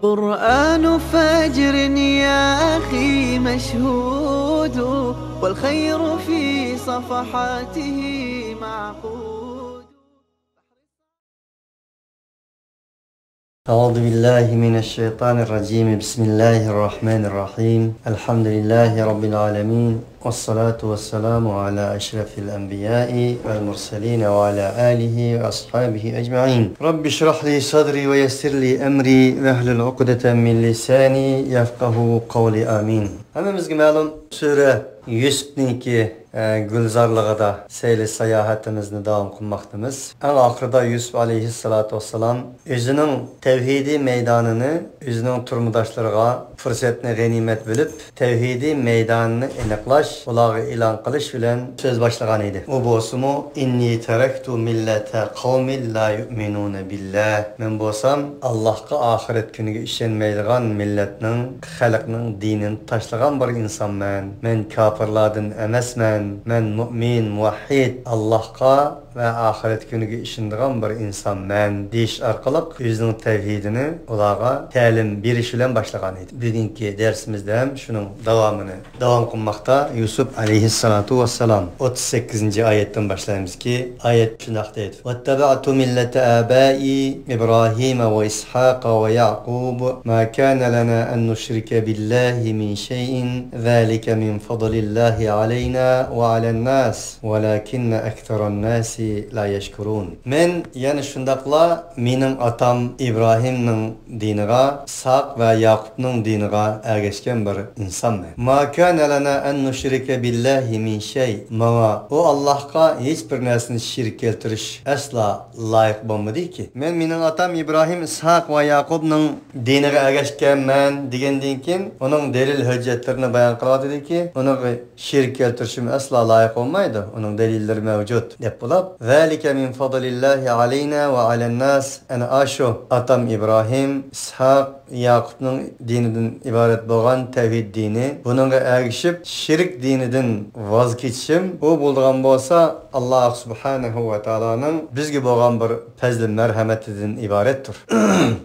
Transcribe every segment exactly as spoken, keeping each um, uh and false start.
قرآن فجر يا أخي مشهود، والخير في صفحاته معقود. أعوذ بالله من الشيطان الرجيم. بسم الله الرحمن الرحيم. الحمد لله رب العالمين. والصلاة والسلام على أشرف الأنبياء والمرسلين وعلى آله وأصحابه أجمعين. رب اشرح لي صدري ويسر لي أمري واحلل عقدة من لساني يفقه قولي. آمين. ھەممىمىزگە مەلۇم، سۈرە يۈسۈپنىڭكى، ئە، گۈلزارلىقىدا سەيلە ساياھىتىمىزنى داۋام قىلماقتىمىز. ئەڭ ئاخىرىدا يۈسۈپ ئەلەيھىسسالاتۇ ۋەسسالام ئۆزىنىڭ تەۋھىدىي مەيدانىنى ئۆزىنىڭ تۇرمىداشلىرىغا پۇرسەتنى غەنىيمەت بىلىپ، تەۋھىدىي مەيدانىنى ئېنىقلاش، ئۇلارغا ئېلان قىلىش بىلەن سۆز باشلىغان ئىدى. ئۇ بولسىمۇ، «إني تركت ملة قوم لا يؤمنون بالله.» مەن بولسام، ئاللاھقا، ئاخىرەت كۈنىگە ئىشەنمەيدىغان مىللەتنىڭ، خەلقنىڭ دىنىنى تاشلىغان بىر ئىنسانمەن. مەن كاپىرلاردىن ئەمەسمەن. مەن مۇئمىن، مۇۋەھھىد، ئاللاھقا ۋە ئاخىرەت كۈنىگە ئىشىنىدىغان بىر ئىنسانمەن، دېيىش ئارقىلىق ئۆزىنىڭ تەۋھىدىنى ئۇلارغا تەلىم بېرىش بىلەن باشلىغان ئىدى. بۈگۈنكى دەرسىمىزدە ھەم شۇنىڭ داۋامىنى داۋام قىلماقتا. يۈسۈپ ئەلەيھىسسالاتۇ ۋەسسالام، ئوتتۇز سەككىزىنچى ئايەتتىن باشلايمىزكى، ئايەت شۇنداق دەيدۇ: واتبعت ملة آبائي إبراهيم وإسحاق ويعقوب ما كان لنا أن نشرك بالله من شيء ذلك من فضل الله علينا وعلى الناس ولكن أكثر الناس لا يشكرون. مەن يەنە شۇنداقلا مېنىڭ ئاتام ئىبراھىمنىڭ دىنىغا، ئىسھاق ۋە ياقۇپنىڭ دىنىغا ئەگەشكەن بىر ئىنسانمەن. ما كان لنا أن نشرك بالله من شيء. ماڭا ئۇ ئاللاھقا ھېچ بىر نەرسىنى شېرىك كەلتۈرۈش ئەسلا لايىق بولمىدىكى. مەن مېنىڭ ئاتام ئىبراھىم، ئىسھاق ۋە ياقۇپنىڭ دىنىغا ئەگەشكەنمەن دېگەندىن كېيىن، ئۇنىڭ دەلىل ھۆججەتلىرىنى بايان قىلىۋاتىدۇكى، ئۇنىڭغا شېرىك كەلتۈرۈشۈم ئەسلا لايىق بولمايدۇ، ئۇنىڭ دەلىللىرى مەۋجۇت، دەپ بولۇپ، ذلك من فضل الله علينا وعلى الناس. ئەنە ئاشۇ ئاتام ئىبراھىم، ئىسھاق، ياقۇپنىڭ دىنىدىن ئىبارەت بولغان تەۋھىد دىنى، بۇنىڭغا ئەگىشىپ شېرىك دىنىدىن ۋاز كېچىشىم، ئۇ بولىدىغان بولسا، ئاللاھ سۇبھانەھۇ ۋە تائالانىڭ بىزگە بولغان بىر پەزلى مەرھەمىتىدىن ئىبارەتتۇر.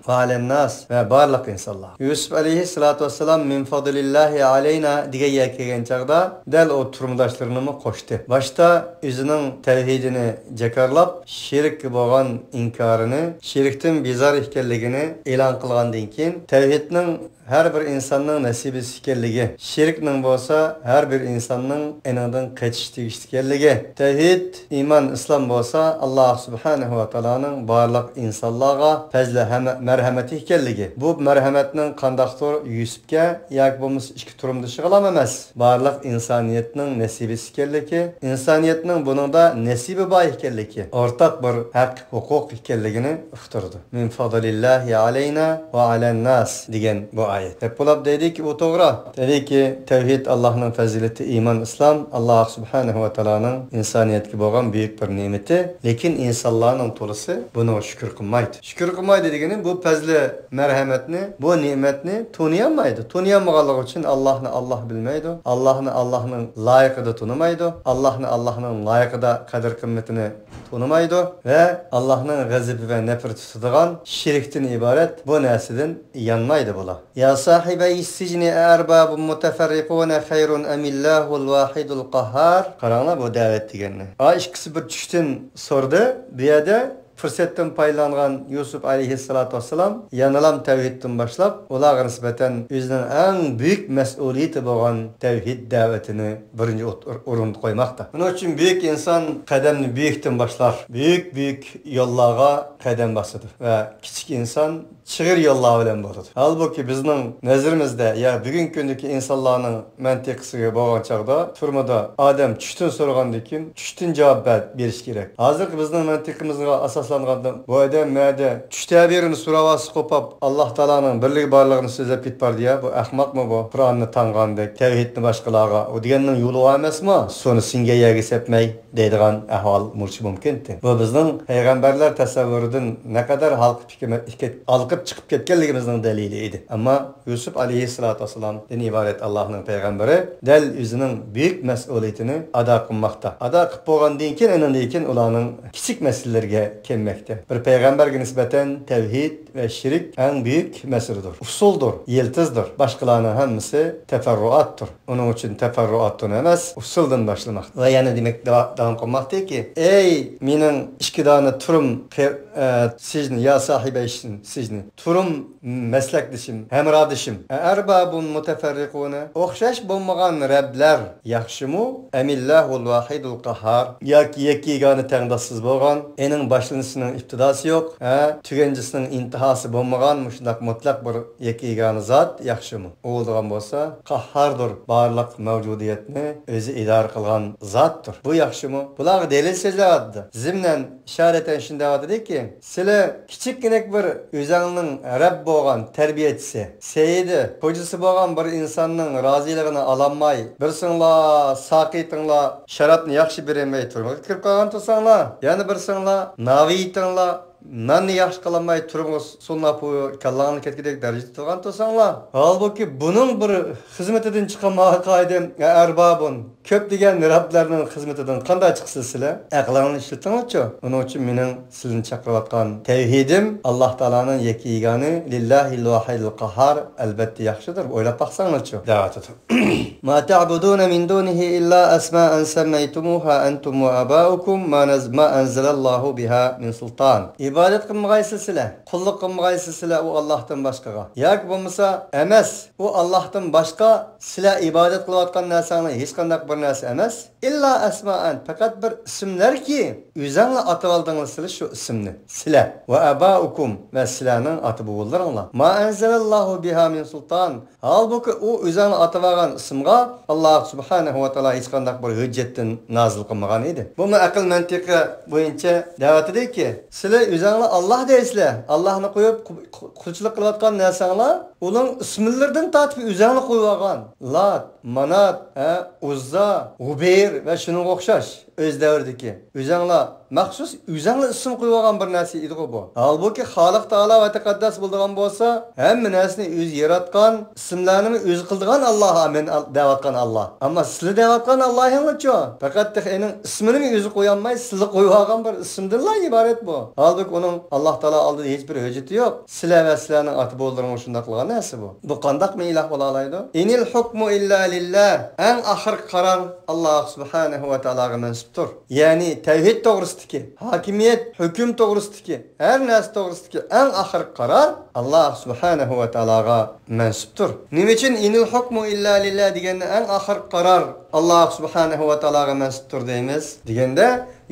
ۋە ئەلەنناس، ۋە بارلىق ئىنسانلار. يۈسۈپ ئەلەيھىسسالاتۇ ۋەسسالام من فضل الله علينا دېگەن يەرگە كەلگەن چاغدا دەل ئۇ تۇرمىداشلىرىنىمۇ قوشتى. باشتا ئۆزىنىڭ تەۋھىدىنى جاكارلاپ، شېرىككە بولغان ئىنكارىنى، شېرىكتىن بىزار ئىكەنلىكىنى ئېلان قىلغاندىن كېيىن، تەۋھىدنىڭ ھەر بىر ئىنساننىڭ نەسىبىسى ئىكەنلىكى، شېرىكنىڭ بولسا ھەر بىر ئىنساننىڭ ئېنىڭدىن قېچىش تېگىشلىك ئىكەنلىكى، تەۋھىد، ئىمان، ئىسلام بولسا ئاللاھ سۇبھانەھۇ ۋە تائالانىڭ بارلىق ئىنسانلارغا پەزلى ھەم مەرھەمىتى ئىكەنلىكى، بۇ مەرھەمەتنىڭ قانداقتۇر يۈسۈپكە ياكى بولمىسا ئىككى تۇرمىدىشىغىلام ئەمەس، بارلىق ئىنسانىيەتنىڭ نەسىبىسى ئىكەنلىكى، ئىنسانىيەتنىڭ بۇنىڭدا نەسىبى بار ئىكەنلىكى، ئورتاق بىر ھەق، ھوقۇق ئىكەنلىكىنى ئۇقتۇرىدۇ. من فضل الله علينا وعلى الناس دېگەن بۇ ئايەت. دەپ بولۇپ دەيدىكى، ئۇ توغرا. دەيدىكى، تەۋھىد ئاللاھنىڭ پەزىلىتى، ئىمان، ئىسلام، ئاللاھ سۇبھانەھۇ ۋە تائالانىڭ ئىنسانىيەتكە بولغان بۈيۈك بىر نېمىتى. لېكىن ئىنسانلارنىڭ تولىسى بۇنىڭغا شۈكۈر قىلمايدۇ. شۈكۈر قىلمايدۇ دېگىنى، بۇ پەزلى مەرھەمەتنى، بۇ نېمەتنى تونۇيالمايدۇ. تونۇيالمىغانلىقى ئۈچۈن ئاللاھنى ئاللاھ بىلمەيدۇ. ئاللاھنى ئاللاھنىڭ لايىقىدا تونۇمايدۇ. ئاللاھنى ئاللاھنىڭ لايىقىدا قەدىر-قىممىتىنى تونۇمايدۇ ۋە ئاللاھنىڭ غەزىپى ۋە نەپرىتى تۇتىدىغان شېرىكتىن ئىبارەت بۇ نەرسىدىن يانمايدۇ بۇلار. يا صاحبي السجن أأرباب متفرقون خير أم الله الواحد القهار. قاراڭلار بۇ دەۋەت دېگەننى. ئا، ئىككىسى بىر چۈشتىن سورىدى. بۇ يەردە پۇرسەتتىن پايدىلانغان يۈسۈپ ئەلەيھىسسالاتۇ ۋەسسالام يەنىلام تەۋھىدتىن باشلاپ، ئۇلارغا نىسبەتەن ئۆزىنىڭ ئەڭ بۈيۈك مەسئۇلىيىتى بولغان تەۋھىد دەۋىتىنى بىرىنچى ئوت-، ئورۇندا قويماقتا. بۇنىڭ ئۈچۈن بۈيۈك ئىنسان قەدەمنى بۈيۈكتىن باشلار، بۈيۈك-بۈيۈك يوللارغا قەدەم باسىدۇ ۋە كىچىك ئىنسان چىغىر يوللار بىلەن بولىدۇ. ھالبۇكى، بىزنىڭ نەزىرىمىزدە يا بۈگۈنكى كۈندىكى ئىنسانلارنىڭ مەنتىقىسىگە بولغان چاغدا، تۈرمىدە ئادەم چۈشتىن سورىغاندىن كېيىن، چۈشتىن جاۋاب بەر-، بېرىش كېرەك. ھازىرقى بىزنىڭ مەنتىقىمىزغا ئاساسلانغاندا، بۇ ئادەم مەدە چۈش تەبىرىنى سوراۋاتسا قوپاپ، ئاللاھ تائالانىڭ بىرلىكى بارلىقىنى سۆزلەپ كېتىپ باردى يا، بۇ ئەخمەقمۇ بۇ؟ قۇرئاننى تاڭغاندەك، تەۋھىدنى باشقىلارغا، ئۇ دېگەننىڭ يولى بار ئەمەسمۇ؟ سۇنى سىڭگەن يەرگە سەپمەي دەيدىغان ئەھۋال بولۇشى مۇمكىنتى. بۇ بىزنىڭ پەيغەمبەرلەر تەسەۋۋۇرىدىن نەقەدەر ھالقىپ كېمە-، كەت-، ھالقىپ چىقىپ كەتكەنلىكىمىزنىڭ دەلىلى ئىدى. ئەمما يۈسۈپ ئەلەيھىسسالاتۇ ۋەسسالامدىن ئىبارەت ئاللاھنىڭ پەيغەمبىرى دەل ئۆزىنىڭ بۈيۈك مەسئۇلىيىتىنى ئادا قىلماقتا. ئادا قىلىپ بولغاندىن كېيىن، ئېنىڭدىن كېيىن ئۇلارنىڭ كىچىك مەسىلىلىرىگە بىلمەكتە. بىر پەيغەمبەرگە نىسبەتەن تەۋھىد ۋە شىرك ئەڭ بۈيۈك مەسىلىدۇر، ئۇسۇلدۇر، يىلتىزدۇر. باشقىلارنىڭ ھەممىسى تەپەررۇئاتتۇر. ئۇنىڭ ئۈچۈن تەپەررۇئاتتىن ئەمەس، ئۇسۇلدىن باشلىماق. ۋە يەنە دېمەك، داۋا-، داۋام قىلماقتىكى، ئەي مېنىڭ ئىككى دانە تۇرۇم قېر-، ئە، سىجنى، يا ساھىبەي سىجنى، تۇرۇم مەسلەكدىشىم، ھەمراھدىشىم، ئەئەربابۇن مۇتەفەررىقۇنە، ئوخشاش بولمىغان رەبلەر ياخشىمۇ؟ ئەمىللاھۇل ۋاھىدۇل قاھھار، ياكى يەككە يېگانە تەڭداشسىز بولغان، ئېنىڭ باشلىنىشىنىڭ ئىپتىداسى يوق، ھە، تۈگەنچىسىنىڭ ئىنتىھاسى بولمىغان مۇشۇنداق مۇتلەق بىر يەككە يېگانە زات ياخشىمۇ؟ ئۇ بولىدىغان بولسا، قاھھاردۇر، بارلىق مەۋجۇدىيەتنى ئۆزى ئىدارە قىلغان زاتتۇر. بۇ ياخشىمۇ؟ بۇلارغا دەلىل سۆزلەۋاتىدۇ. زىمنەن ئىشارەتەن شۇنداق دەۋاتىدۇكى، سىلە كىچىككىنەك بىر ئۆزەڭنىڭ رەب بولغان تەربىيەچىسى، سەييىدى، خوجىسى بولغان بىر ئىنساننىڭ رازىلىقىنى ئالالماي، بىرسىڭلار ساقىتىڭلار شارابنى ياخشى بېرەلمەي تۈرمىگە كىرىپ قالغان تۇرساڭلار، يەنە بىرسىڭلار ناۋىيىتىڭلار ناننى ياخشى قىلالماي تۈرمىگە سولىنىپ كاللاڭلار كەتكۈدەك دەرىجىدە تۇرغان تۇرساڭلار. ھالبۇكى بۇنىڭ بىر خىزمىتىدىن چىقالمىغان قائىدەم ئەربابۇن، كۆپ دېگەن رەبلەرنىڭ خىزمىتىدىن قانداق چىقىسىز سىلەر؟ ئەقلىڭلارنى ئىشلىتىڭلارچۇ. ئۇنىڭ ئۈچۈن مېنىڭ سىلىنى چاقىرىۋاتقان تەۋھىدىم ئاللاھ تائالانىڭ يەككە يېگانە، لىللاھىل ۋاھىدىل قاھھار، ئەلۋەتتە ياخشىدۇر، ئويلاپ باقساڭلارچۇ، دەۋاتىدۇ. ما تعبدون من دونه إلا أسماء سميتموها أنتم وآباؤكم ما نز-، ما أنزل الله بها من سلطان. ئىبادەت قىلمىغايسىز سىلەر، قۇللۇق قىلمىغايسىز سىلەر ئۇ ئاللاھتىن باشقىغا. ياكى بولمىسا ئەمەس، ئۇ ئاللاھتىن باشقا سىلەر ئىبادەت قىلىۋاتقان نەرسەڭلار ھېچقانداق بىر نەرسە ئەمەس. ئىللا ئەسمائەن، پەقەت بىر ئىسىملەركى، ئۆزەڭلار ئاتىۋالدىڭلار سىلەر شۇ ئىسىمنى. سىلەر ۋە ئابائۇكۇم، ۋە سىلەرنىڭ ئاتا-بوۋىلىرىڭلار. ما ئەنزەلەللاھۇ بىھا مىن سۇلتان. ھالبۇكى، ئۇ ئۆزەڭلار ئاتىۋالغان ئىسىمغا ئاللاھ سۇبھانەھۇ ۋە تائالا ھېچقانداق بىر ھۆججەتتىن نازىل قىلمىغان ئىدى. بۇمۇ ئەقىل مەنتىقى بويىچە دەۋاتىدۇكى، سىلەر ئۆزەڭلار ئاللاھ دەيسىلەر، ئاللاھنى قويۇپ قۇ-، قۇ-، قۇلچىلىق قىلىۋاتقان نەرسەڭلار، ئۇنىڭ ئىسىملىرىدىن تارتىپ ئۆزەڭلار قويۇۋالغان. لات، مانات، ھە، ئۇززا، غۇبەير ۋە شۇنىڭغا ئوخشاش ئۆز دەۋرىدىكى ئۆزەڭلار مەخسۇس ئۆزەڭلار ئىسىم قويۇۋالغان بىر نەرسە ئىدىغۇ بۇ. ھالبۇكى، خالىق تائالا ۋە تەقەددەس بولىدىغان بولسا، ھەممە نەرسىنى ئۆزى ياراتقان، ئىسىملەرنىمۇ ئۆزى قىلىدىغان ئاللاھ، مەن ئال-، دەۋاتقان ئاللاھ. ئەمما سىلەر دەۋاتقان ئاللاھىڭلارچۇ؟ پەقەت تېخى ئېنىڭ ئىسمىنىمۇ ئۆزى قويالماي، سىلەر قويۇۋالغان بىر ئىسىمدىنلا ئىبارەت بۇ. ھالبۇكى، ئۇنىڭ ئاللاھ تائالا ئالدىدا ھېچبىر ھۆججىتى يوق. سىلەر ۋە سىلەرنىڭ ئاتا-بوۋىلىرىڭلار شۇنداق قىلغان نەرسە بۇ. بۇ قانداقمۇ ئىلاھ بولالايدۇ؟ ئىنىل ھۇكمۇ ئىللا لىللاھ. ئەڭ ئاخىرقى قارار ئاللاھ سۇبھانەھۇ ۋە تائالاغا مەنسۇپتۇر. يەنى تەۋھىد توغرىسىدىكى، ھاكىمىيەت، ھۆكۈم توغرىسىدىكى، ھەر نەرسە توغرىسىدىكى ئەڭ ئاخىرقى قارار ئاللاھ سۇبھانەھۇ ۋە تائالاغا مەنسۇپتۇر. نېمە ئۈچۈن ئىنىل ھۇكمۇ ئىللا لىللاھ دېگەندە ئەڭ ئاخىرقى قارار ئاللاھ سۇبھانەھۇ ۋە تائالاغا مەنسۇپتۇر دەيمىز دېگەندە،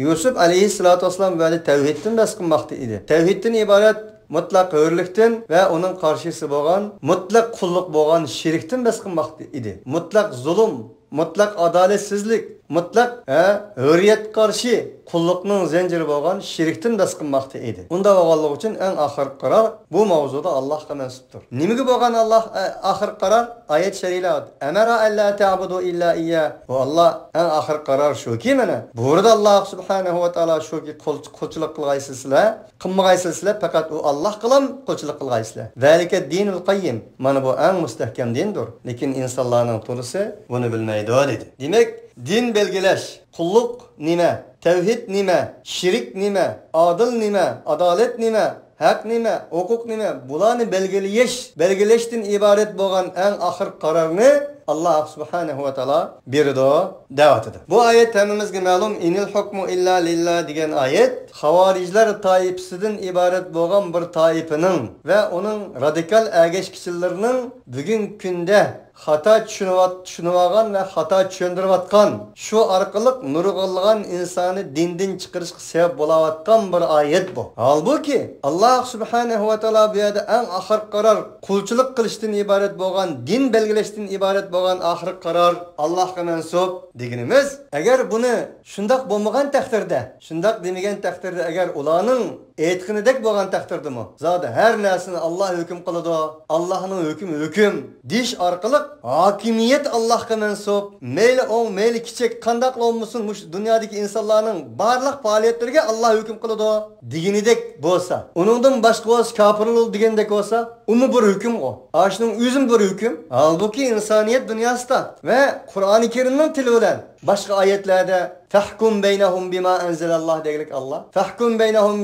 يۈسۈپ ئەلەيھىسسالاتۇ ۋەسسالام بۇ يەردە تەۋھىدتىن بەھس قىلماقتا ئىدى. تەۋھىدتىن ئىبارەت مۇتلەق ھۆرلۈكتىن ۋە ئۇنىڭ قارشىسى بولغان مۇتلەق قۇللۇق بولغان شىركتىن بەھس قىلماقتا ئىدى. مۇتلەق زۇلۇم، مۇتلەق ئادالەتسىزلىك، مۇتلەق، ھە، ھۆرىيەتكە قارشى قۇللۇقنىڭ زەنجىرى بولغان شىركتىن بەھس قىلماقتا ئىدى. ئۇنداق بولغانلىقى ئۈچۈن ئەڭ ئاخىرقى قارار بۇ ماۋزۇدا ئاللاھقا مەنسۇپتۇر. نېمىگە بولغان ئاللاھ، ئە، ئاخىرقى قارار؟ ئايەت شەرىپلەردە، ئەمەرە ئەللا تەبۇدۇ ئىللا ئىيياھ. ئۇ ئاللاھ ئەڭ ئاخىرقى قارار شۇكى، مانا، بۇيرۇدى ئاللاھ سۇبھانەھۇ ۋە تائالا شۇكى، قۇل-، قۇلچىلىق قىلغايسىز سىلەر، قىلمىغايسىز سىلەر، پەقەت ئۇ ئاللاھقىلا قۇلچىلىق قىلغايسىلەر. ذلك الدين القيم، مانا بۇ ئەڭ مۇستەھكەم دىندۇر. لېكىن ئىنسانلارنىڭ تولىسى بۇنى بىلمەيدۇ، دېدى. دېمەك، دىن بەلگىلەش، قۇللۇق نېمە، تەۋھىد نېمە، شىرك نېمە، ئادىل نېمە، ئادالەت نېمە، ھەق نېمە، ھوقۇق نېمە، بۇلارنى بەلگىلىيىش، بەلگىلەشتىن ئىبارەت بولغان ئەڭ ئاخىرقى قارارنى ئاللاھ سۇبھانەھۇ ۋە تائالا بېرىدۇ، دەۋاتىدۇ. بۇ ئايەت ھەممىمىزگە مەلۇم، ئىنىل ھۇكمۇ ئىللا لىللا دېگەن ئايەت خاۋارىجلار تائىپىسىدىن ئىبارەت بولغان بىر تائىپىنىڭ ۋە ئۇنىڭ رادىكال ئەگەشكۈچىلىرىنىڭ بۈگۈنكى كۈندە خاتا چۈشىنىۋات-، چۈشىنىۋالغان ۋە خاتا چۈشەندۈرۈۋاتقان، شۇ ئارقىلىق نۇرغۇنلىغان ئىنساننى دىندىن چىقىرىشقا سەۋەب بولاۋاتقان بىر ئايەت بۇ. ھالبۇكى، ئاللاھ سۇبھانەھۇ ۋە تائالا بۇ يەردە ئەڭ ئاخىرقى قارار، قۇلچىلىق قىلىشتىن ئىبارەت بولغان، دىن بەلگىلەشتىن ئىبارەت بولغان ئاخىرقى قارار ئاللاھقا مەنسۇپ دېگىنىمىز، ئەگەر بۇنى شۇنداق بولمىغان تەقدىردە، شۇنداق دېمىگەن تەقدىردە، ئەگەر ئۇلارنىڭ ئېيتقىنىدەك بولغان تەقدىردىمۇ، زادى ھەر نەرسىنى ئاللاھ ھۆكۈم قىلىدۇ، ئاللاھنىڭ ھۆكمى ھۆكۈم دېيىش ئارقىلىق ھاكىمىيەت ئاللاھقا مەنسۇپ، مەيلى ئوڭ، مەيلى كىچىك، قانداقلا بولمىسۇن، مۇشۇ دۇنيادىكى ئىنسانلارنىڭ بارلىق پائالىيەتلىرىگە ئاللاھ ھۆكۈم قىلىدۇ دېگىنىدەك بولسا، ئۇنىڭدىن باشقا بولسا كاپىر بولىدۇ دېگەندەك بولسا، ئۇمۇ بىر ھۆكۈمغۇ. ئاشۇنىڭ ئۆزىمۇ بىر ھۆكۈم. ھالبۇكى، ئىنسانىيەت دۇنياسىدا ۋە قۇرئانى كەرىمنىڭ تىلى بىلەن باشقا ئايەتلەردە فاحكم بينهم بما أنزل الله دېگىلىك ئاللا. فاحكم بينهم،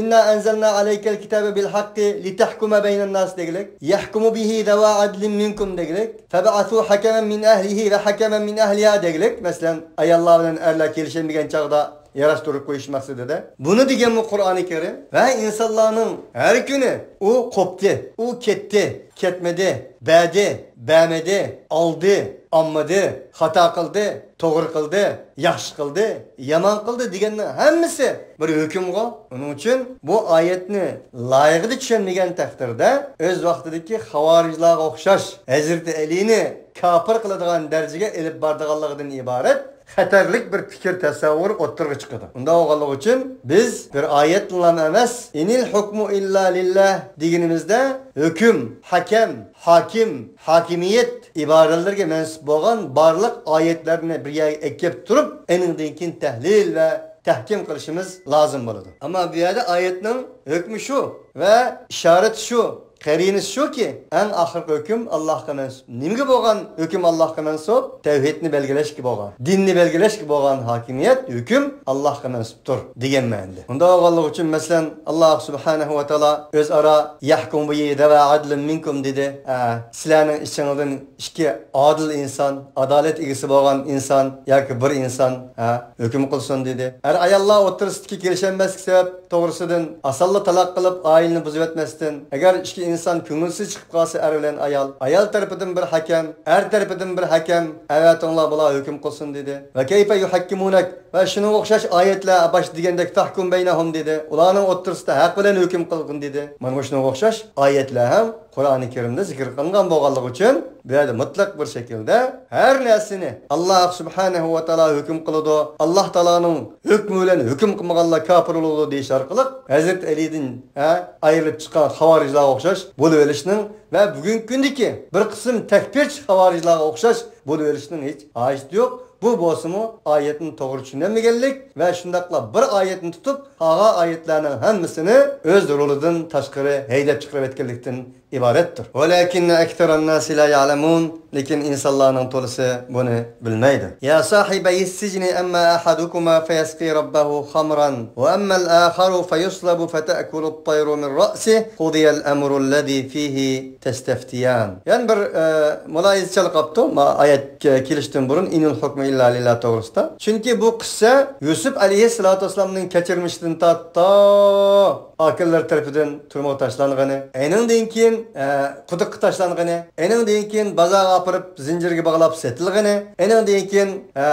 إنا أنزلنا عليك الكتاب بالحق لتحكم بين الناس دېگىلىك. يحكم به ذوى عدل منكم دېگىلىك. فابعثوا حكما من أهله وحكما من أهلها دېگىلىك. مەسىلەن، ئاياللار بىلەن ئەرلەر كېلىشەلمىگەن چاغدا ياراشتۇرۇپ قويۇش مەقسىتىدە. بۇنى دېگەنمۇ قۇرئانى كەرىم. ۋە ئىنسانلارنىڭ ھەر كۈنى ئۇ قوپتى، ئۇ كەتتى، كەتمىدى، بەردى، بەرمىدى، ئالدى، ئالمىدى، خاتا قىلدى، توغرا قىلدى، ياخشى قىلدى، يامان قىلدى دېگەننىڭ ھەممىسى بىر ھۆكۈمغۇ. ئۇنىڭ ئۈچۈن بۇ ئايەتنى لايىقىدا چۈشەنمىگەن تەقدىردە، ئۆز ۋاقتىدىكى خاۋارىجلارغا ئوخشاش ھەزرىتى ئەلىنى كاپىر قىلىدىغان دەرىجىگە ئېلىپ بارىدىغانلىقىدىن ئىبارەت خەتەرلىك بىر پىكىر تەسەۋۋۇر ئوتتۇرىغا چىقىدۇ. ئۇنداق بولغانلىقى ئۈچۈن بىز بىر ئايەتنىلا ئەمەس، «إن الحكم إلا لله» دېگىنىمىزدە ھۆكۈم، ھەكەم، ھاكىم، ھاكىمىيەت ئىبارىلىرىگە مەنسۇپ بولغان بارلىق ئايەتلەرنى بىر يەرگە ئەكىپ تۇرۇپ، ئېنىڭدىن كېيىن تەھلىل ۋە تەھكىم قىلىشىمىز لازىم بولىدۇ. ئەمما بۇ يەردە ئايەتنىڭ ھۆكمى شۇ ۋە ئىشارىتى شۇ، قەرىنىسى شۇكى، ئەڭ ئاخىرقى ھۆكۈم ئاللاھقا مەنسۇپ. نېمىگە بولغان ھۆكۈم ئاللاھقا مەنسۇپ؟ تەۋھىدنى بەلگىلەشكە بولغان، دىننى بەلگىلەشكە بولغان ھاكىمىيەت، ھۆكۈم ئاللاھقا مەنسۇپتۇر دېگەن مەنىدە. ئۇنداق بولغانلىقى ئۈچۈن، مەسىلەن، ئاللاھ سۇبھانەھۇ ۋە تائالا ئۆزئارا «يحكم به ذوى عدل منكم» دېدى. ھە، سىلەرنىڭ ئىچىڭىزدىن ئىككى ئادىل ئىنسان، ئادالەت ئىگىسى بولغان ئىنسان ياكى بىر ئىنسان، ھە، ھۆكۈم قىلسۇن دېدى. ئەر-ئاياللار ئوتتۇرىسىدىكى كېلىشەلمەسلىك سەۋەب توغرىسىدىن ئاسانلا تالاق قىلىپ، ئائىلىنى بۇزۇۋەتمەستىن، ئەگەر ئىككى ئىنسان كۆڭۈلسىز چىقىپ قالسا، ئەر بىلەن ئايال، ئايال تەرىپىدىن بىر ھەكەم، ئەر تەرىپىدىن بىر ھەكەم ئەۋەتىڭلار، بۇلار ھۆكۈم قىلسۇن دېدى. «وكيف يحكمونك» ۋە شۇنىڭغا ئوخشاش ئايەتلەر باشتا دېگەندەك «فاحكم بينهم» دېدى. ئۇلارنىڭ ئوتتۇرىسىدا ھەق بىلەن ھۆكۈم قىلغىن دېدى. مانا مۇشۇنىڭغا ئوخشاش ئايەتلەر ھەم قۇرئانى كەرىمدە زىكىر قىلىنغان بولغانلىقى ئۈچۈن، بۇ يەردە مۇتلەق بىر شەكىلدە ھەر نەرسىنى ئاللاھ سۇبھانەھۇ ۋە تائالا ھۆكۈم قىلىدۇ، ئاللاھ تائالانىڭ ھۆكمى بىلەن ھۆكۈم قىلمىغانلار كاپىر بولىدۇ دېيىش ئارقىلىق ھەزرىتى ئەلىدىن، ھە، ئايرىلىپ چىققان خاۋارىجلارغا ئوخشاش بولۇۋېلىشنىڭ ۋە بۈگۈنكى كۈندىكى بىر قىسىم تەكپىرچى خاۋارىجلارغا ئوخشاش بولۇۋېلىشنىڭ ھېچ ھاجىتى يوق. بۇ بولسىمۇ ئايەتنى توغرا چۈشىنەلمىگەنلىك ۋە شۇنداقلا بىر ئايەتنى تۇتۇپ، قالغان ئايەتلەرنىڭ ھەممىسىنى ئۆز رولىدىن تاشقىرى ھەيدەپ چىقىرىۋەتكەنلىكتىن ئىبارەتتۇر. ولكن أكثر الناس لا يعلمون، لېكىن ئىنسانلارنىڭ تولىسى بۇنى بىلمەيدۇ. يا صاحبي السجن أما أحدكما فيسقي ربه خمرا وأما الآخر فيصلب فتأكل الطير من رأسه قضي الأمر الذي فيه تستفتيان. يەنە بىر، ئە، مۇلاھىزە چالا قاپتۇ، ما ئايەت كە-، كېلىشتىن بۇرۇن «إن الحكم إلا لله» توغرىسىدا. چۈنكى بۇ قىسسە يۈسۈپ ئەلەيھىسسالاتۇ ۋەسسالامنىڭ كەچۈرمىشىدىن تارتىپ تا ئاكىلىرى تەرىپىدىن تۈرمىگە تاشلانغىنى، ئېنىڭدىن كېيىن، ئە، قۇدۇققا تاشلانغىنى، ئېنىڭدىن كېيىن بازارغا ئاپىرىپ زىنجىرگە باغلاپ سېتىلغىنى، ئېنىڭدىن كېيىن، ئە،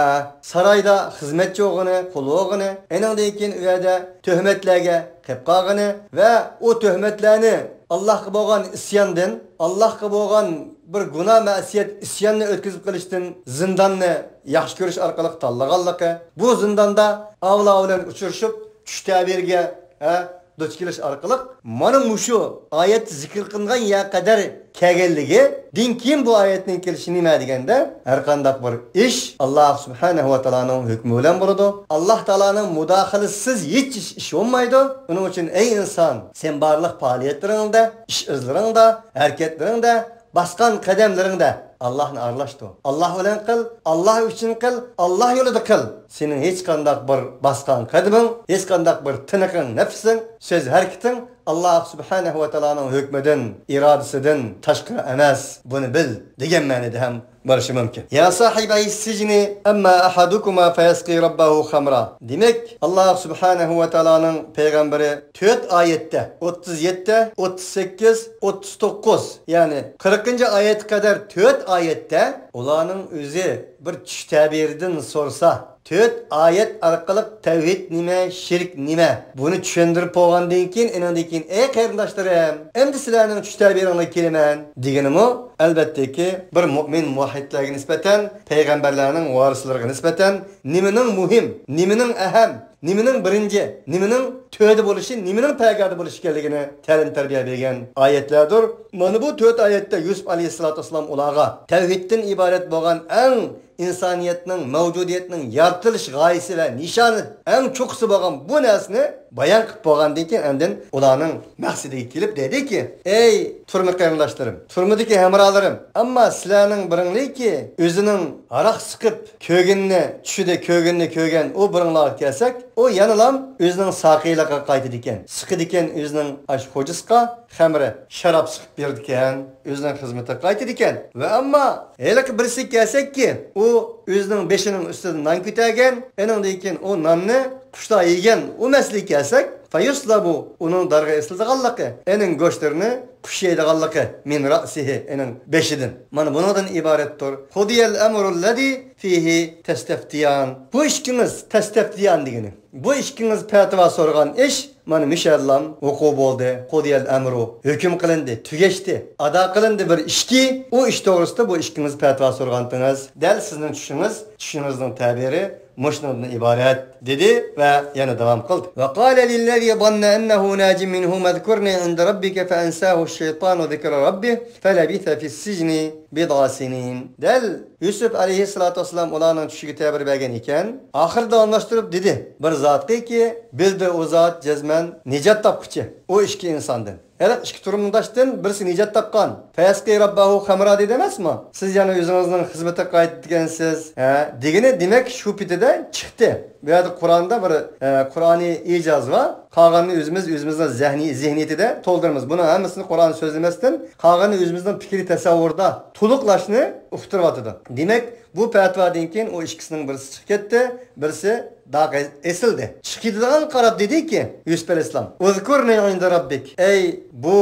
سارايدا خىزمەتچى بولغىنى، قۇل بولغىنى، ئېنىڭدىن كېيىن ئۇ يەردە تۆھمەتلەرگە قېلىپ قالغىنى ۋە ئۇ تۆھمەتلەرنى ئاللاھقا بولغان ئىسياندىن، ئاللاھقا بولغان بىر گۇناھ مەسىيەت ئىسياننى ئۆتكۈزۈپ قېلىشتىن زىنداننى ياخشى كۆرۈش ئارقىلىق تاللىغانلىقى، بۇ زىنداندا ئاۋۇلار بىلەن ئۇچرىشىپ، چۈش تەبىرىگە، ھە، دۇچ كېلىش ئارقىلىق مانا مۇشۇ ئايەتتە زىكىر قىلىنغان يەر قەدەر كەلگەنلىكىدىن كېيىن بۇ ئايەتنىڭ كېلىشى نېمە دېگەندە، ھەر قانداق بىر ئىش ئاللاھ سۇبھانەھۇ ۋە تائالانىڭ ھۆكمى بىلەن بولىدۇ. ئاللاھ تائالانىڭ مۇداخىلىسىسىز ھېچ ئىش، ئىش بولمايدۇ. ئۇنىڭ ئۈچۈن ئەي ئىنسان، سەن بارلىق پائالىيەتلىرىڭدە، ئىش ئىزلىرىڭدا، ھەرىكەتلىرىڭدە، باسقان قەدەملىرىڭدە ئاللاھنى ئارىلاشتۇر. ئاللاھ بىلەن قىل، ئاللاھ ئۈچۈن قىل، ئاللاھ يولىدا قىل. سېنىڭ ھېچقانداق بىر باسقان قەدىمىڭ، ھېچقانداق بىر تىنىقىڭ، نەپسىڭ، سۆز ھەرىكىتىڭ ئاللاھ سۇبھانەھۇ ۋە تائالانىڭ ھۆكمىدىن، ئىرادىسىدىن تاشقىرى ئەمەس. بۇنى بىل، دېگەن مەنىدە ھەم بولۇشى مۇمكىن. يا صاحبي السجن أما أحدكما فيسقي ربه خمرا. دېمەك، ئاللاھ سۇبھانەھۇ ۋە تائالانىڭ پەيغەمبىرى تۆت ئايەتتە، ئوتتۇز يەتتە، ئوتتۇز سەككىز، ئوتتۇز توققۇز، يەنى قىرىقىنچى ئايەتكە قەدەر تۆت ئايەتتە ئۇلارنىڭ ئۆزى بىر چۈش تەبىرىدىن سورىسا، تۆت ئايەت ئارقىلىق تەۋھىد نېمە، شىرك نېمە، بۇنى چۈشەندۈرۈپ بولغاندىن كېيىن، ئېنىڭدىن كېيىن، ئەي قېرىنداشلىرىم، ئەمدى سىلەرنىڭ چۈش تەبىرىڭلارغا كېلىمەن دېگىنىمۇ، ئەلۋەتتىكى، بىر مۆمىن مۇۋەھھىدلەرگە نىسبەتەن، پەيغەمبەرلەرنىڭ ۋارىسلىرىغا نىسبەتەن نېمىنىڭ مۇھىم، نېمىنىڭ ئەھەم، نېمىنىڭ بىرىنچى، نېمىنىڭ تۆۋەندە بولۇشى، نېمىنىڭ پەرگەردە بولۇشى ئىكەنلىكىنى تەلىم-تەربىيە بەرگەن ئايەتلەردۇر. مانا بۇ تۆت ئايەتتە يۈسۈپ ئەلەيھىسسالاتۇ ۋەسسالام ئۇلارغا تەۋھىدتىن ئىبارەت بولغان ئەڭ ئىنسانىيەتنىڭ، مەۋجۇدىيەتنىڭ يارىتىلىش غايىسى ۋە نىشانى، ئەڭ چوققىسى بولغان بۇ نەرسىنى بايان قىلىپ بولغاندىن كېيىن، ئاندىن ئۇلارنىڭ مەقسىتىگە كېلىپ دېدىكى، ئەي تۈرمە قېرىنداشلىرىم، تۈرمىدىكى ھەمراھلىرىم، ئەمما سىلەرنىڭ بىرىڭلىكى ئۆزىنىڭ ھاراق سىقىپ كۆرگىنىنى، چۈشىدە كۆرگىنىنى كۆرگەن ئۇ بىرىڭلارغا كەلسەك، ئۇ يەنىلام ئۆزىنىڭ ساقىيلىقىغا قايتىدىكەن، سىقىدىكەن ئۆزىنىڭ ئاشۇ خوجىسىغا خەمرە، شاراب سىقىپ بېرىدىكەن، ئۆزىنىڭ خىزمىتىگە قايتىدىكەن. ۋە ئەمما ھېلىقى بىرسىگە كەلسەككى، ئۇ ئۆزىنىڭ بېشىنىڭ ئۈستىدە نان كۆتەرگەن، ئېنىڭدىن كېيىن ئۇ ناننى قۇشلار يېگەن، ئۇ مەسىلىگە كەلسەك، فيصلب، ئۇنىڭ دارغا ئېسىلىدىغانلىقى، ئېنىڭ گۆشلىرىنى قۇش يەيدىغانلىقى، من رأسه، ئېنىڭ بېشىدىن. مانا بۇنىڭدىن ئىبارەتتۇر. قضي الأمر الذي فيه تستفتيان. بۇ ئىككىڭىز، تەستەفتىيان دېگىنى، بۇ ئىككىڭىز پەتىۋا سورىغان ئىش مانا مۇشۇ يەردىلا ۋۇقۇ بولدى. قۇدىيەل ئەمرۇ، ھۆكۈم قىلىندى، تۈگەشتى، ئادا قىلىندى بىر ئىشكى، ئۇ ئىش توغرىسىدا بۇ ئىككىڭىز پەتىۋا سورىغانتىڭىز. دەل سىزنىڭ چۈشىڭىز، چۈشىڭىزنىڭ تەبىرى مۇشۇنىڭدىن ئىبارەت، دېدى ۋە يەنە داۋام قىلدى. وقال للذي ظن أنه ناج منهما اذكرني عند ربك فأنساه الشيطان ذكر ربه فلبث في السجن بضع سنين. دەل يۈسۈپ ئەلەيھىسسالاتۇ ۋەسسالام ئۇلارنىڭ چۈشىگە تەبىر بەرگەن ئىكەن. ئاخىرى داۋاملاشتۇرۇپ دېدى، بىر زاتقىكى، بىلدى ئۇ زات جەزمەن نىجات تاپقۇچى ئۇ ئىككى ئىنساندىن. ھېلىقى ئىككى تۇرمىداشتىن بىرسى نىجات تاپقان. فيسقي ربه خمرا دېدى ئەمەسمۇ؟ سىز يەنە ئۆزىڭىزنىڭ خىزمىتىگە قايتىدىكەنسىز، ھە، دېگىنى دېمەك شۇ پېتىدە چىقتى. بۇ يەردە قۇرئاندا بىر، ئە، قۇرئانىي ئىجاز بار. قالغاننى ئۆزىمىز ئۆزىمىزنىڭ زېھنى-، زېھنىيىتىدە تولدۇرىمىز. بۇنىڭ ھەممىسىنى قۇرئان سۆزلىمەستىن، قالغىنىنى ئۆزىمىزنىڭ پىكرىي تەسەۋۋۇردا تولۇقلاشنى ئۇقتۇرۇۋاتىدۇ. دېمەك، بۇ پەتىۋادىن كېيىن ئۇ ئىككىسىنىڭ بىرسى چىقىپ كەتتى، بىرسى داغ ئېسىلدى. چىقىپ كېتىدىغان قاراپ دېدىكى، يۈسۈپ ئەلەيھىسسالام، اذكرني عند ربك. ئەي بۇ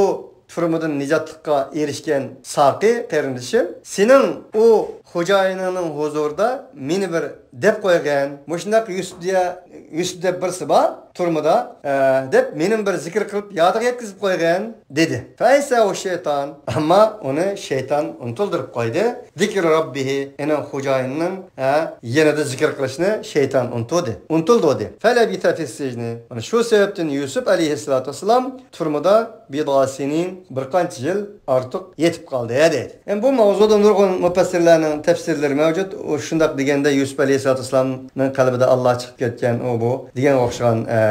تۈرمىدىن نىجاتلىققا ئېرىشكەن ساقى قېرىندىشىم، سېنىڭ ئۇ خوجايىنىڭنىڭ ھۇزۇرىدا مېنى بىر دەپ قويغىن. مۇشۇنداق يۈسۈپ دېيە-، يۈسۈپ دەپ بىرسى بار تۈرمىدە، ئە، دەپ مېنىمۇ بىر زىكىر قىلىپ يادىغا يەتكۈزۈپ قويغىن، دېدى. فأنساه الشيطان. ئەمما ئۇنى شەيتان ئۇنتۇلدۇرۇپ قويدى. ذكر ربه، ئېنىڭ خوجايىنىنىڭ، ھە، يېنىدا زىكىر قىلىشنى شەيتان ئۇنتۇدى. ئۇنتۇلدۇردى. فلبث في السجن. مانا شۇ سەۋەبتىن يۈسۈپ ئەلەيھىسسالاتۇ ۋەسسالام تۈرمىدە بضع سنين، بىر قانچە يىل ئارتۇق يېتىپ قالدى، دەيدۇ. ئەمما بۇ ماۋزۇدا نۇرغۇن مۇپەسسىرلەرنىڭ تەپسىرلىرى مەۋجۇت. ئۇ شۇنداق دېگەندە يۈسۈپ ئەلەيھىسسالاتۇ ۋەسسالامنىڭ قەلبىدە ئاللا چىقىپ كەتكەن ئۇ بۇ دېگەنگە ئوخشىغان، ئە،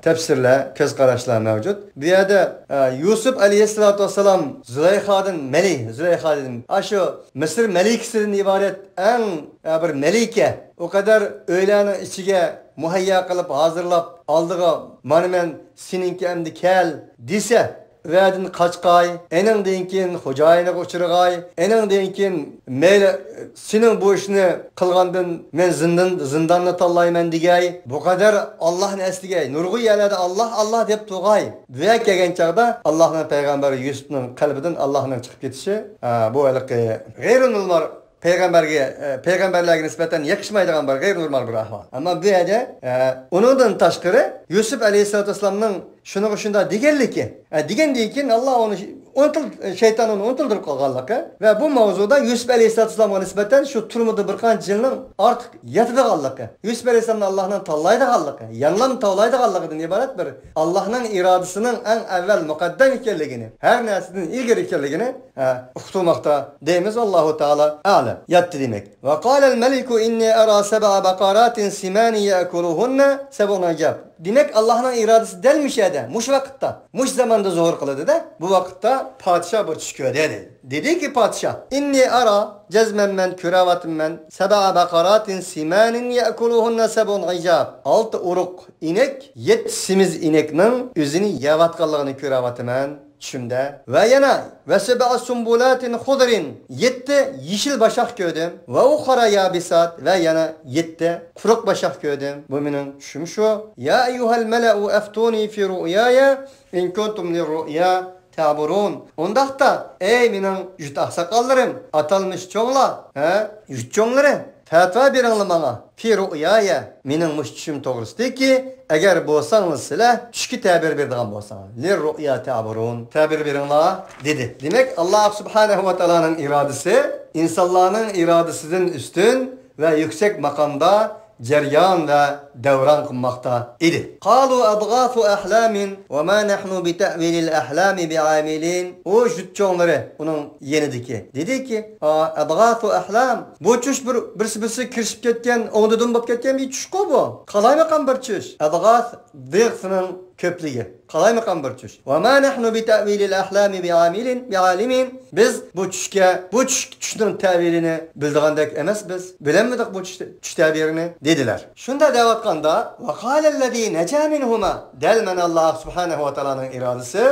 تەپسىرلەر، كۆز قاراشلار مەۋجۇت. بۇ يەردە، ئە، يۈسۈپ ئەلەيھىسسالاتۇ ۋەسسالام زۇلەيخادىن مەلىك، زۇلەيخادىن، ئاشۇ مىسىر مەلىكىسىدىن ئىبارەت ئەڭ، ئە، بىر مەلىكە، ئۇ قەدەر ئۆيلەرنىڭ ئىچىگە مۇھەييا قىلىپ، ھازىرلاپ، ئالدىغا، مانا مەن سېنىڭكى ئەمدى كەل، دېسە، ئۇ يەردىن قاچقاي، ئېنىڭدىن كېيىن خوجايىنىغا ئۇچرىغاي، ئېنىڭدىن كېيىن مەيلى سېنىڭ بۇ ئىشنى قىلغاندىن مەن زىندان، زىنداننى تاللايمەن دېگەي، بۇ قەدەر ئاللاھنى ئەسلىگەي، نۇرغۇن يەرلەردە ئاللاھ، ئاللاھ دەپ تۇرغاي. بۇ يەرگە كەلگەن چاغدا ئاللاھنىڭ پەيغەمبىرى يۈسۈپنىڭ قەلبىدىن ئاللاھنىڭ چىقىپ كېتىشى، ئە، بۇ ھېلىقى غەيرىي نورمال پەيغەمبەرگە، ئە، پەيغەمبەرلەرگە نىسبەتەن يېقىشمايدىغان بىر غەيرىي نورمال بىر ئەھۋال. ئەمما بۇ يەردە، ئە، ئۇنىڭدىن تاشقىرى يۈسۈپ ئەلەيھىسسالاتۇ ۋەسسالامنىڭ شۇنىڭغا شۇنداق دېگەنلىكى، ئە، دېگەندىن كېيىن ئاللا ئۇنى ئۇنتۇل-، شەيتان ئۇنى ئۇنتۇلدۇرۇپ قالغانلىقى ۋە بۇ ماۋزۇدا يۈسۈپ ئەلەيھىسسالاتۇ ۋەسسالامغا نىسبەتەن شۇ تۈرمىدە بىر قانچە يىلنىڭ ئارتۇق ياتىدىغانلىقى، يۈسۈپ ئەلەيھىسسالامنى ئاللاھنىڭ تاللايدىغانلىقى، يەنىلام تاللايدىغانلىقىدىن ئىبارەت بىر ئاللاھنىڭ ئىرادىسىنىڭ ئەڭ ئەۋۋەل مۇقەددەم ئىكەنلىكىنى، ھەر نەرسىدىن ئىلگىرى ئىكەنلىكىنى، ھە، ئۇقتۇرماقتا دەيمىز. ۋاللاھۇ تائالا ئەلەم. ياتتى دېمەك. وقال الملك إني أرى سبع بقرات سمان يأكلهن سبع عجاف. دېمەك، ئاللاھنىڭ ئىرادىسى دەل مۇشۇ يەردە، مۇشۇ ۋاقىتتا، مۇشۇ زاماندا زۇھۇر قىلىدۇ-دە. بۇ ۋاقىتتا پادىشاھ بىر چۈش كۆردى، دەيدۇ. دېدىكى پادىشاھ، إني أرى، جەزمەن مەن كۆرەۋاتىمەن، سبع بقرات سمان يأكلهن سبع عجاف. ئالتە ئۇرۇق ئىنەك، يەتتە سېمىز ئىنەكنىڭ ئۆزىنى يەۋاتقانلىقىنى كۆرەۋاتىمەن چۈشۈمدە. ۋە يەنە، وسبع سنبلات خضر، يەتتە يېشىل باشاق كۆردۈم. وأخر يابسات، ۋە يەنە يەتتە قۇرۇق باشاق كۆردۈم. بۇ مېنىڭ چۈشۈم شۇ. يا أيها الملأ أفتوني في رؤياي إن كنتم للرؤيا تعبرون. ئۇنداقتا، ئەي مېنىڭ يۇرت ئاقساقاللىرىم، ئاتالمىش چوڭلار، ھە، يۇرت چوڭلىرى، پەتىۋا بېرىڭلار ماڭا. في رؤياي، مېنىڭ مۇشۇ چۈشۈم توغرىسىدىكى، ئەگەر بولساڭلار سىلەر چۈشكە تەبىر بېرىدىغان بولساڭلار. للرؤيا تعبرون، تەبىر بېرىڭلار، دېدى. دېمەك، ئاللا سۇبھانەھۇ ۋە تائالانىڭ ئىرادىسى ئىنسانلارنىڭ ئىرادىسىدىن ئۈستۈن ۋە يۈكسەك ماقامدا جەريان ۋە دەۋران قىلماقتا ئىدى. قالوا أضغاث أحلام وما نحن بتأويل الأحلام بعالمين. ئۇ جۇت چوڭلىرى، ئۇنىڭ يېنىدىكى، دېدىكى، ئا، أضغاث أحلام. بۇ چۈش بىر، بىرسى-بىرسىگە كىرىشىپ كەتكەن، ئوڭدىدىن بولۇپ كەتكەن بىر چۈشقۇ بۇ. قالايمىقان بىر چۈش. أضغاث، ضغثنىڭ كۆپلۈكى. قالايمىقان بىر چۈش. وما نحن بتأويل الأحلام بعاملين، بعالمين. بىز بۇ چۈشكە، بۇ چۈش، چۈشنىڭ تەۋىلىنى بىلىدىغاندەك ئەمەس بىز. بىلەلمىدۇق بۇ چۈش، چۈش تەبىرىنى، دېدىلەر. شۇنداق دەۋاتقاندا، وقال الذي نجا منهما، دەل مانا ئاللا سۇبھانەھۇ ۋە تائالانىڭ ئىرادىسى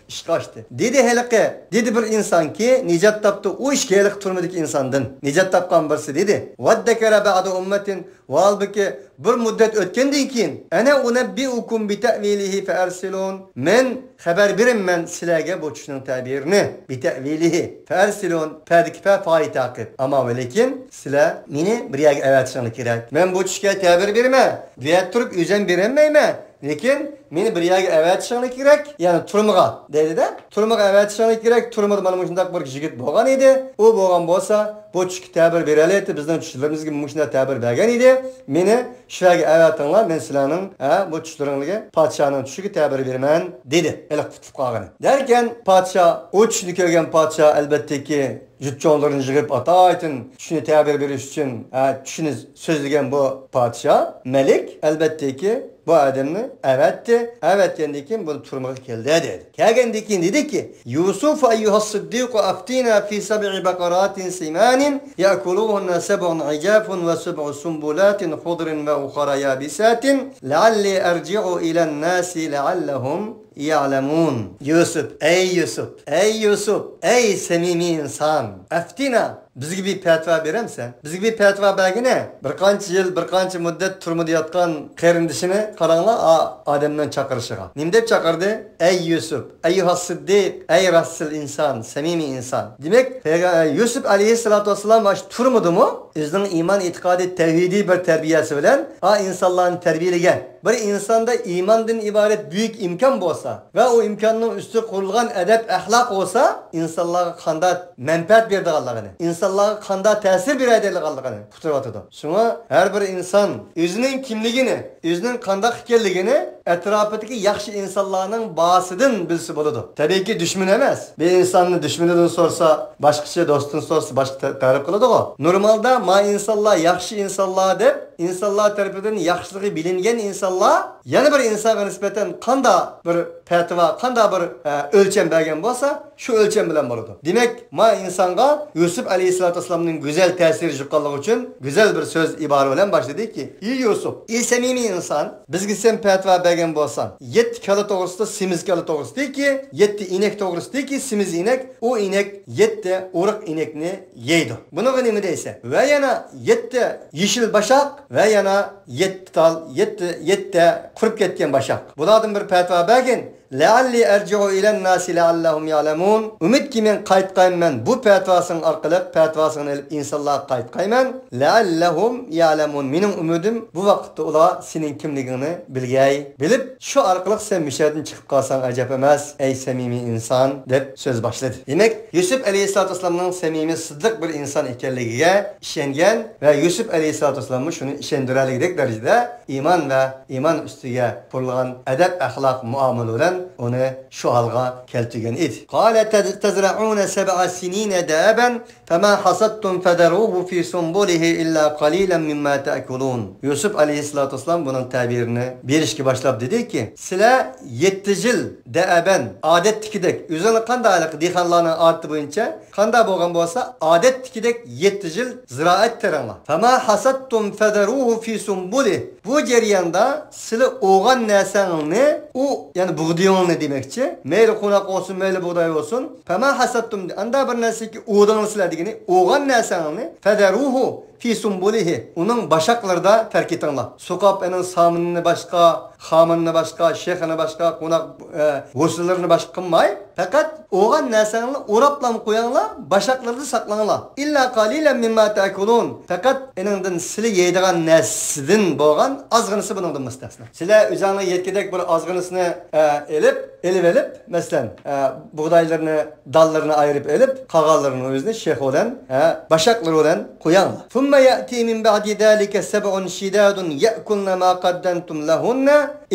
ئىشقا ئاشتى. دېدى ھېلىقى، دېدى بىر ئىنسانكى، نىجات تاپتى ئۇ ئىككى ھېلىقى تۈرمىدىكى ئىنساندىن. نىجات تاپقان بىرسى دېدى، وادكر بعد أمة، ۋاھالبۇكى، بىر مۇددەت ئۆتكەندىن كېيىن، أنا أنبئكم بتأويله فأرسلون. مەن خەۋەر بېرىمەن سىلەرگە بۇ چۈشنىڭ تەبىرىنى. بتأويله فأرسلون. پەدىكى پە، پائى تاقىب. ئەمما ۋە لېكىن سىلەر مېنى بىر يەرگە ئەۋەتىشىڭلار كېرەك. مەن بۇ چۈشكە تەبىر بېرىمەن. بۇ يەردە تۇرۇپ ئۆزۈم بېرەلمەيمەن. لېكىن مېنى بىر يەرگە ئەۋەتىشىڭلار كېرەك، يەنى تۈرمىگە، دەيدۇ-دە. تۈرمىگە ئەۋەتىشىڭلار كېرەك. تۈرمىدە مانا مۇشۇنداق بىر يىگىت بولغان ئىدى. ئۇ بولغان بولسا، بۇ چۈشكە تەبىر بېرەلەيتتى، بىزنىڭ چۈشلىرىمىزگە مۇشۇنداق تەبىر بەرگەن ئىدى. مېنى شۇ يەرگە ئەۋەتىڭلار، مەن سىلەرنىڭ، ھە، بۇ چۈشلىرىڭلارغا پادىشاھنىڭ چۈشىگە تەبىر بېرىمەن، دېدى ھېلىقى قۇتۇلۇپ قالغىنى. دەركەن پادىشاھ، ئۇ چۈشنى كۆرگەن پادىشاھ، ئەلۋەتتىكى، جۇت چوڭلىرىنى يىغىپ، ئاتايىتىن چۈشنى تەبىر بېرىش ئۈچۈن، ھە، چۈشنى سۆزلىگەن بۇ پادىشاھ، مەلىك، ئەلۋەتتىكى، بۇ ئادەمنى ئەۋەتتى. ئەۋەتكەندىن كېيىن بۇنى تۈرمىگە كەلدى، دېدى. كەلگەندىن كېيىن دېدىكى، يوسۇف أيها الصديق أفتنا في سبع بقرات سمان يأكلهن سبع عجاف وسبع سنبلات خضر وأخر يابسات لعلي أرجع إلى الناس لعلهم يعلمون. يوسۇپ، ئەي يوسۇپ، ئەي يوسۇپ، ئەي سەمىمىي ئىنسان، أفتنا، بىزگە بىر پەتىۋا بېرەمسەن؟ بىزگە بىر پەتىۋا بەرگىنە. بىر قانچە يىل، بىر قانچە مۇددەت تۈرمىدە ياتقان قېرىندىشىنى قاراڭلار، ئا-، ئادەمنىڭ چاقىرىشىغا. نېمە دەپ چاقىردى؟ ئەي يۈسۈپ، ئەييۇھەس سىددىق، ئەي راستچىل ئىنسان، سەمىمىي ئىنسان. دېمەك، پەيغە-، يۈسۈپ ئەلەيھىسسالاتۇ ۋەسسالام ئاشۇ تۈرمىدىمۇ ئۆزىنىڭ ئىمان ئېتىقادى، تەۋھىدىي بىر تەربىيەسى بىلەن ئا ئىنسانلارنى تەربىيەلىگەن. بىر ئىنساندا ئىماندىن ئىبارەت بۈيۈك ئىمكان بولسا، ۋە ئۇ ئىمكاننىڭ ئۈستىگە قۇرۇلغان ئەدەپ-ئەخلاق بولسا، ئىنسانلارغا قانداق مەنپەئەت بېرىدىغانلىقىنى، ئىنسانلارغا قانداق تەسىر بېرەلەيدىغانلىقىنى ئۇقتۇرۇۋاتىدۇ. شۇڭا ھەر بىر ئىنسان ئۆزىنىڭ كىملىكىنى، ئۆزىنىڭ قانداق ئىكەنلىكىنى ئەتراپىدىكى ياخشى ئىنسانلارنىڭ باھاسىدىن بىلسە بولىدۇ. تەبىئىيكى، دۈشمىنى ئەمەس. بىر ئىنساننى دۈشمىنىدىن سورىسا باشقىچە، دوستتىن سورىسا باشقا تە-، تەرىپ قىلىدىغۇ. نورمالدا ما ئىنسانلار ياخشى ئىنسانلار دەپ، ئىنسانلار تەرىپىدىن ياخشىلىقى بىلىنگەن ئىنسانلار يەنە بىر ئىنسانغا نىسبەتەن قانداق بىر پەتىۋا، قانداق بىر، ئە، ئۆلچەم بەرگەن بولسا، شۇ ئۆلچەم بىلەن بولىدۇ. دېمەك، ما ئىنسانغا يۈسۈپ ئەلەيھىسسالاتۇ ۋەسسالامنىڭ گۈزەل تەسىرى يۇققانلىقى ئۈچۈن گۈزەل بىر سۆز، ئىبارە بىلەن باشلىدىكى، ئى يۈسۈپ، ئى سەمىمىي ئىنسان، بىزگە سەن پەتىۋا بەرگەن بولساڭ، يەتتە كالا توغرىسىدا، سېمىز كالا توغرىسىدىكى، يەتتە ئىنەك توغرىسىدىكى، سېمىز ئىنەك، ئۇ ئىنەك يەتتە ئۇرۇق ئىنەكنى يەيدۇ. بۇنىڭغا نېمە دەيسەن؟ ۋە يەنە يەتتە يېشىل باشاق ۋە يەنە يەتتە تال، يەتتە، يەتتە قۇرۇپ كەتكەن باشاق. بۇلاردىن بىر پەتىۋا بەرگىن. لەئەللى ئەرجىئۇ ئىلەنناسى لەئەللەھۇم يەئلەمۇن. ئۈمىدكى مەن قايتقايمەن، بۇ پەتىۋاسىڭ ئارقىلىق پەتىۋاسىڭنى ئېلىپ ئىنسانلارغا قايتقايمەن. لەئەللەھۇم يەئلەمۇن. مېنىڭ ئۈمىدىم، بۇ ۋاقىتتا ئۇلار سېنىڭ كىملىكىڭنى بىلگەي. بىلىپ، شۇ ئارقىلىق سەن مۇشۇ يەردىن چىقىپ قالساڭ ئەجەب ئەمەس، ئەي سەمىمىي ئىنسان، دەپ سۆز باشلىدى. دېمەك، يۈسۈپ ئەلەيھىسسالاتۇ ۋەسسالامنىڭ سەمىمىي، سىددىق بىر ئىنسان ئىكەنلىكىگە ئىشەنگەن ۋە يۈسۈپ ئەلەيھىسسالاتۇ ۋەسسالاممۇ شۇنى ئىشەندۈرەلىگۈدەك دەرىجىدە ئىمان ۋە ئىمان ئۈستىگە قۇرۇلغان ئەدەپ-ئەخلاق، مۇئامىلە بىلەن ئۇنى شۇ ھالغا كەلتۈرگەن ئىدى. قال تز-، تزرعون سبع سنين دأبا فما حصدتم فذروه في سنبله إلا قليلا مما تأكلون. يۈسۈپ ئەلەيھىسسالاتۇ ۋەسسالام بۇنىڭ تەبىرىنى بېرىشكە باشلاپ دېدىكى، سىلەر يەتتە يىل دەئەبەن، ئادەتتىكىدەك، ئۆزىڭلار قانداق ھېلىقى دېھقانلارنىڭ ئادىتى بويىچە قانداق بولغان بولسا، ئادەتتىكىدەك يەتتە يىل زىرائەت تېرىڭلار. فما حصدتم فذروه في سنبله. بۇ جەرياندا سىلى ئوغان نەرسەڭنى، ئۇ، يەنى بۇغدىيىڭنى دېمەكچى. مەيلى قوناق بولسۇن، مەيلى بۇغداي بولسۇن. فما حصدتم، ئاندا بىر نەرسىكى ئۇدۇڭنى سىلەر دېگىنى، ئوغان نەرسەڭنى، فذروه في سنبله، ئۇنىڭ باشاقلىرىدا تەرك ئېتىڭلار. سوقاپ ئېنىڭ سامىنىنى باشقا، خامىنىنى باشقا، شېخىنى باشقا، قوناق، ئە، ھوسۇللىرىنى باشقا قىلماي، پەقەت ئوغان نەرسەڭلارنى ئوراپلام قوياڭلار، باشاقلىرىدا ساقلاڭلار. إلا قليلا مما تأكلون. پەقەت ئېنىڭدىن سىلى يەيدىغان نەرسىدىن بولغان ئازغىنىسى بۇنىڭدىن مۇستەسنا. سىلەر ئۆزەڭلار يەتكۈدەك بىر ئازغىنىسىنى، ئە، ئېلىپ، ئېلىۋېلىپ، مەسىلەن، ئە، بۇغدايلىرىنى، دانلىرىنى ئايرىپ ئېلىپ، قالغانلىرىنى ئۆزىنى شېخى بىلەن، ئە، باشاقلىرى بىلەن قوياڭلار. ثم يأتي من بعد ذلك سبع شداد يأكلن ما قدمتم لهن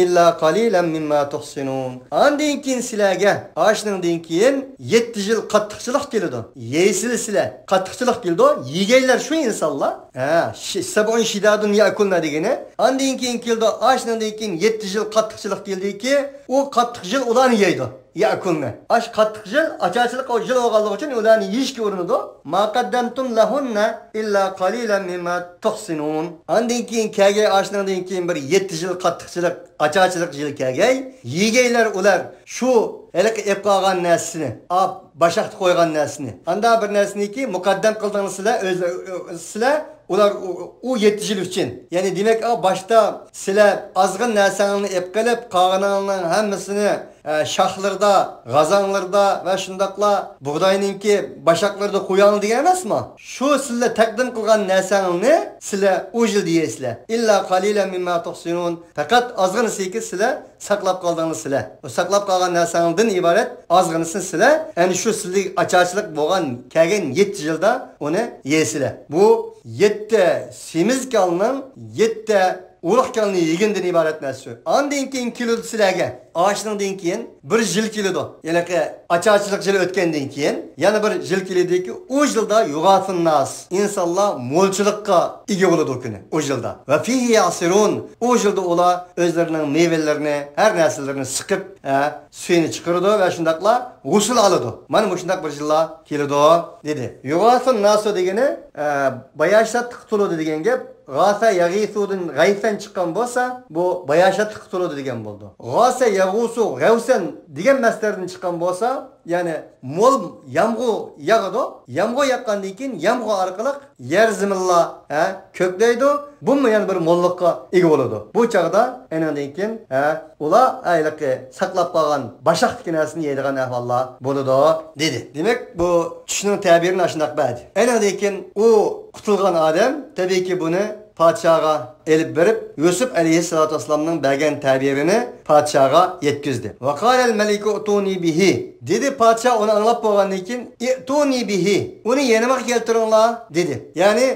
إلا قليلا مما تحصنون. ئاندىن كېيىن سىلەرگە، ئاشۇنىڭدىن كېيىن يەتتە يىل قاتتىقچىلىق كېلىدۇ. يەيسىلە سىلەر، قاتتىقچىلىق كېلىدۇ. يېگەيلەر شۇ ئىنسانلار. ھە، ش-، سبع شداد يأكلن دېگىنى. ئاندىن كېيىن كېلىدۇ، ئاشۇنىڭدىن كېيىن يەتتە يىل قاتتىقچىلىق كېلىدىكى، ئۇ قاتتىق يىل ئۇلارنى يەيدۇ. يەكۈلنى. ئاش قاتتىق يىل، ئاچارچىلىق ئۇ يىل بولغانلىقى ئۈچۈن ئۇلارنى يېيىشكە ئۇرۇنىدۇ. ما قەددەمتۇم لەھۇننە ئىللا قەلىلەن مىمما تۇھسىنۇن. ئاندىن كېيىن كەلگەي ئاشنىڭدىن كېيىن بىر يەتتە يىل قاتتىقچىلىق، ئاچارچىلىق يىل كەلگەي. يېگەيلەر ئۇلار شۇ ھېلىقى ئېپ قالغان نەرسىنى، ئاپ باشاقتا قويغان نەرسىنى. ئاندا بىر نەرسىنىكى مۇقەددەم قىلدىڭلار سىلەر، ئۆزلە-، سىلەر ئۇلار ئۇ، ئۇ يەتتە يىل ئۈچۈن. يەنى دېمەك، ئا، باشتا سىلەر ئازغىن نەرسەڭلارنى ئېپ قېلىپ، قالغىنىڭلارنىڭ ھەممىسىنى، ئە، شاخلىرىدا، غازاڭلىرىدا ۋە شۇنداقلا بۇغداينىڭكى باشاقلىرىدا قوياڭلار دېگەن ئەمەسمۇ؟ شۇ سىلەر تەقدىم قىلغان نەرسەڭلارنى سىلەر ئۇ يىلدا يەيسىلەر. ئىللا قەلىلەن مىمما تۇھسىنۇن. پەقەت ئازغىنىسىكى سىلەر ساقلاپ قالدىڭلار سىلەر. ئۇ ساقلاپ قالغان نەرسەڭدىن ئىبارەت ئازغىنىسىنى سىلەر، ئەنە شۇ سىلەرگە ئاچارچىلىق بولغان كەلگەن يەتتە يىلدا ئۇنى يەيسىلەر. بۇ يەتتە سېمىز كالنىڭ، يەتتە ئۇرۇق كالنى يېگىنىدىن ئىبارەت نەرسە. ئاندىن كېيىن كېلىدۇ سىلەرگە. ئاشۇنىڭدىن كېيىن بىر يىل كېلىدۇ. يەنى ئاچارچىلىق يىلى ئۆتكەندىن كېيىن يەنە بىر يىل كېلىدۇكى، ئۇ يىلدا يۇغاسۇن ناس، ئىنسانلار مولچىلىققا ئىگە بولىدۇ ئۇ كۈنى، ئۇ يىلدا. ۋە فىھى يەئسىرۇن، ئۇ يىلدا ئۇلار ئۆزلىرىنىڭ مېۋىلىرىنى، ھەر نەرسىلىرىنى سىقىپ، ھە، سۈيىنى چىقىرىدۇ ۋە شۇنداقلا غۇسۇل ئالىدۇ. مانا مۇشۇنداق بىر يىللار كېلىدۇ، دېدى. يۇغاسۇن ناسۇ دېگىنى، ئە، باياشاتلىق تولىدۇ دېگەن گەپ. غاسە يەغىسۇدىن غەيسەن چىققان بولسا، بۇ باياشاتلىق تولىدۇ دېگەن بولىدۇ. غاسە يەغۇسۇ غەۋسەن دېگەن مەسدەردىن چىققان بولسا، يەنى مول يامغۇر ياغىدۇ. يامغۇر ياغقاندىن كېيىن يامغۇر ئارقىلىق يەر زېمىنلار، ھە، كۆكلەيدۇ. بۇمۇ يەنە بىر موللۇققا ئىگە بولىدۇ. بۇ چاغدا ئېنىڭدىن كېيىن، ھە، ئۇلار ھېلىقى ساقلاپ قالغان باشاقتىكى نەرسىنى يەيدىغان ئەھۋاللار بولىدۇ، دېدى. دېمەك، بۇ چۈشنىڭ تەبىرىنى ئاشۇنداق بەردى. ئېنىڭدىن كېيىن ئۇ قۇتۇلغان ئادەم، تەبىئىيكى، بۇنى پادىشاھغا ئېلىپ بېرىپ، يۈسۈپ ئەلەيھىسسالاتۇ ۋەسسالامنىڭ بەرگەن تەبىرىنى پادىشاھغا يەتكۈزدى. ۋەقالەل مەلىكۇ ئۇتۇنى بىھى. دېدى پادىشاھ ئۇنى ئاڭلاپ بولغاندىن كېيىن، ئىئتۇنى بىھى. ئۇنى يېنىمغا كەلتۈرۈڭلار، دېدى. يەنى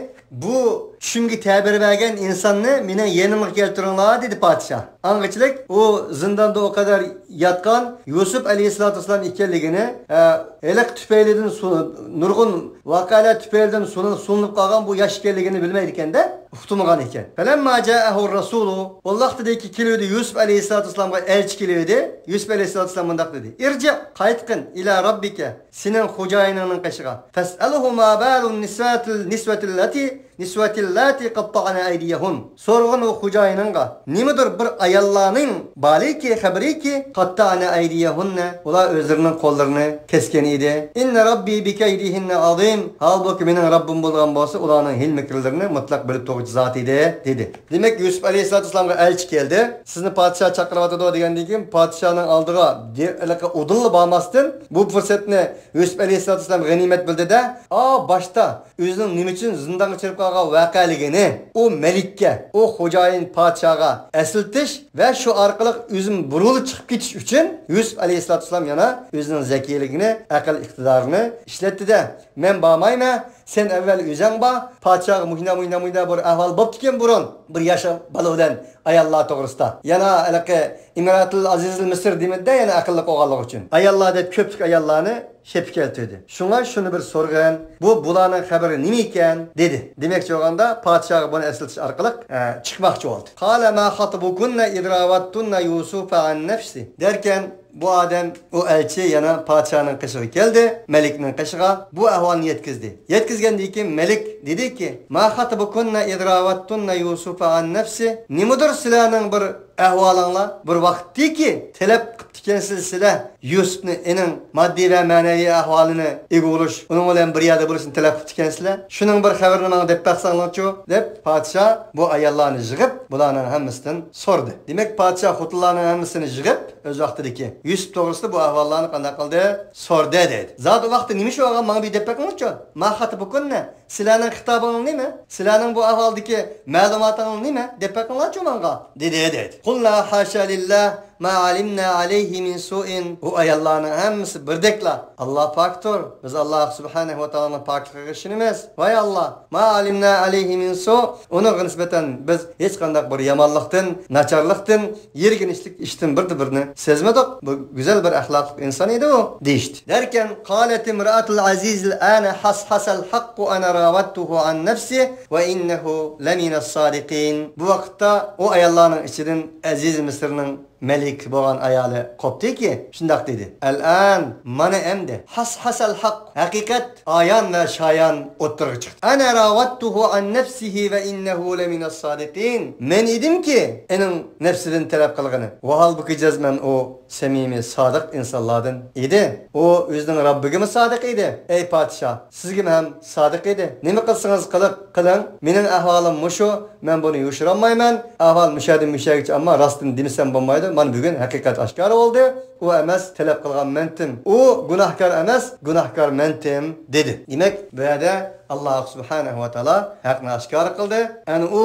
بۇ چۈشۈمگە تەبىر بەرگەن ئىنساننى مېنىڭ يېنىمغا كەلتۈرۈڭلار، دېدى پادىشاھ. ئاڭغىچىلىك ئۇ زىنداندا ئۇ قەدەر ياتقان يۈسۈپ ئەلەيھىسسالاتۇ ۋەسسالام ئىكەنلىكىنى، ئە، ھېلىقى تۈپەيلىدىن سۇ-، نۇرغۇن ۋەقەلەر تۈپەيلىدىن سۇنۇ-، سۇنۇپ قالغان بۇ ياش ئىكەنلىكىنى بىلمەيدىكەن-دە، ئۇقتۇرمىغان ئىكەن. فەلەمما جائەھۇر رەسۇلۇ، ئۇ ۋاقتىدىكى كېلىۋىدى يۈسۈپ ئەلەيھىسسالاتۇ ۋەسسالامغا ئەلچى كېلىۋىدى. يۈسۈپ ئەلەيھىسسالاتۇ ۋەسسالام مۇنداق دېدى: ئىرجىئ، قايتقىن، ئىلا رەببىكە، سېنىڭ خوجايىنىڭنىڭ قېشىغا. فەسئەلھۇ ما بالۇن نىسۋەتىل، نىسۋەتىللەتى، نىسۋەتىللەتى قەتتەئنە ئەيدىيەھۇن. سورىغىن ئۇ خوجايىنىڭغا، نېمىدۇر بىر ئاياللارنىڭ بارلىكى، خەبىرىكى، قەتتەئنە ئەيدىيەھۇننە، ئۇلار ئۆزلىرىنىڭ قوللىرىنى كەسكەن ئىدى. ئىننە رەببى بىكەيدىھىننە ئازىم. ھالبۇكى، مېنىڭ رەببىم بولغان بولسا، ئۇلارنىڭ ھىيلە-مىكىرلىرىنى مۇتلەق بىلىپ تۇرغۇچى زات ئىدى، دېدى. دېمەك، يۈسۈپ ئەلەيھىسسالاتۇ ۋەسسالامغا ئەلچى كەلدى. سىزنى پادىشاھ چاقىرىۋاتىدۇ، دېگەندىن كېيىن، پادىشاھنىڭ ئالدىغا دې-، ھېلىقى ئۇدۇللا بارماستىن، بۇ پۇرسەتنى يۈسۈپ ئەلەيھىسسالاتۇ ۋەسسالام غەنىيمەت بىلدى-دە، ئا، باشتا ئۆزىنىڭ نېمە ئۈچۈن زىندانغا چىرىپ قالغان ۋەقەلىكىنى ئۇ مەلىككە، ئۇ خوجايىن پادىشاھغا ئەسلىتىش ۋە شۇ ئارقىلىق ئۆزىمۇ بۇرۇلۇپ چىقىپ كېتىش ئۈچۈن يۈسۈپ ئەلەيھىسسالاتۇ ۋەسسالام يەنە ئۆزىنىڭ زەكىيلىكىنى، ئەقىل ئىقتىدارىنى ئىشلەتتى-دە، مەن بارمايمەن، سەن ئەۋۋەل ئۆزۈڭ بار، پادىشاھغا مۇشۇنداق، مۇشۇنداق، مۇشۇنداق بىر ئەھۋال بوپتىكەن بۇرۇن، بىر ياش بالا بىلەن ئاياللار توغرىسىدا. يەنە ھېلىقى ئىمراتۇل ئەزىزۇل مىسر دېمىدى-دە، يەنە ئەقىللىق بولغانلىقى ئۈچۈن. ئاياللار دەپ كۆپلۈك ئاياللارنى شەپكە كەلتۈردى. شۇڭا شۇنى بىر سورىغىن، بۇ بۇلارنىڭ خەۋىرى نېمە ئىكەن؟ دېدى. دېمەكچى بولغاندا، پادىشاھغا بۇنى ئەسلىتىش ئارقىلىق، ئە، چىقماقچى بولدى. قال ما خطبكن إذ راودتن يوسف عن نفسه. دەركەن، بۇ ئادەم، ئۇ ئەلچى يەنە پادىشاھنىڭ قېشىغا كەلدى، مەلىكنىڭ قېشىغا بۇ ئەھۋالنى يەتكۈزدى. يەتكۈزگەندىن كېيىن مەلىك دېدىكى، ما خطبكن إذ راودتن يوسف عن نفسه. نېمىدۇر سىلەرنىڭ بىر ئەھۋالىڭلار، بىر ۋاقىتتىكى تەلەپ قىپتىكەنسىز سىلەر يۈسۈپنى، ئېنىڭ ماددىي ۋە مەنىۋى ئەھۋالىنى ئىگە بولۇش، ئۇنىڭ بىلەن بىر يەردە بولۇشنى تەلەپ قىپتىكەنسىلەر. شۇنىڭ بىر خەۋىرىنى ماڭا دەپ باقساڭلارچۇ، دەپ پادىشاھ بۇ ئاياللارنى يىغىپ، بۇلارنىڭ ھەممىسىدىن سورىدى. دېمەك، پادىشاھ خوتۇنلارنىڭ ھەممىسىنى يىغىپ، ئۆز ۋاقتىدىكى يۈسۈپ توغرىسىدا بۇ ئەھۋاللارنى قانداق قىلدى؟ سورىدى دەيدۇ. زادى ۋاقتى نېمە ئىش بولغان، ماڭا بىر دەپ بېقىڭلارچۇ. ما خطبكن، سىلەرنىڭ خىتابىڭلار نېمە؟ سىلەرنىڭ بۇ ئەھۋالدىكى مەلۇماتىڭلار نېمە؟ دەپ بېقىڭلارچۇ ماڭا، دېدى، دەيدۇ. قۇلنا ھاشا لىللا، ما علمنا عليه من سوء. ئۇ ئاياللارنىڭ ھەممىسى بىردەكلا، ئاللا پاكتۇر. بىز ئاللا سۇبھانەھۇ ۋە تائالانىڭ پاكلىقىغا ئىشىنىمىز. ۋاي ئاللا، ما علمنا عليه من سوء. ئۇنىڭغا نىسبەتەن بىز ھېچقانداق بىر يامانلىقتىن، ناچارلىقتىن، يىرگىنچلىك ئىشتىن بىر-بىرىنى سەزمىدۇق. بۇ گۈزەل بىر ئەخلاقلىق ئىنسان ئىدى ئۇ، دېيىشتى. دەركەن، قالت امرأة العزيز الآن حصحص الحق أنا راودته عن نفسه وإنه لمن الصادقين. بۇ ۋاقىتتا ئۇ ئاياللارنىڭ ئىچىدىن ئەزىز مىسىرنىڭ مەلىكىسى بولغان ئايالى قوپتىكى، شۇنداق دېدى. الآن، مانا ئەمدى، حصحص الحق، ھەقىقەت ئايان ۋە شايان ئوتتۇرىغا چىقتى. أنا راودته عن نفسه وإنه لمن الصادقين. مەن ئىدىمكى ئېنىڭ نەپسىدىن تەلەپ قىلغىنى. ۋاھالبۇكى جەزمەن ئۇ سەمىمىي، سادىق ئىنسانلاردىن ئىدى. ئۇ ئۆزىنىڭ رەببىگىمۇ سادىق ئىدى. ئەي پادىشاھ، سىزگىمۇ ھەم سادىق ئىدى. نېمە قىلسىڭىز قىلىق، قىلىڭ. مېنىڭ ئەھۋالىم مۇشۇ. مەن بۇنى يوشۇرالمايمەن. ئەھۋال مۇشەدىن مۇشەگىچە، ئەمما راستىنى دېمىسەم بولمايدۇ. مانا بۈگۈن ھەقىقەت ئاشكارا بولدى. ئۇ ئەمەس تەلەپ قىلغان مەنتىم. ئۇ گۇناھكار ئەمەس، گۇناھكار مەنتىم، دېدى. دېمەك، بۇ يەردە ئاللا سۇبھانەھۇ ۋە تائالا ھەقنى ئاشكارا قىلدى. ئەنە ئۇ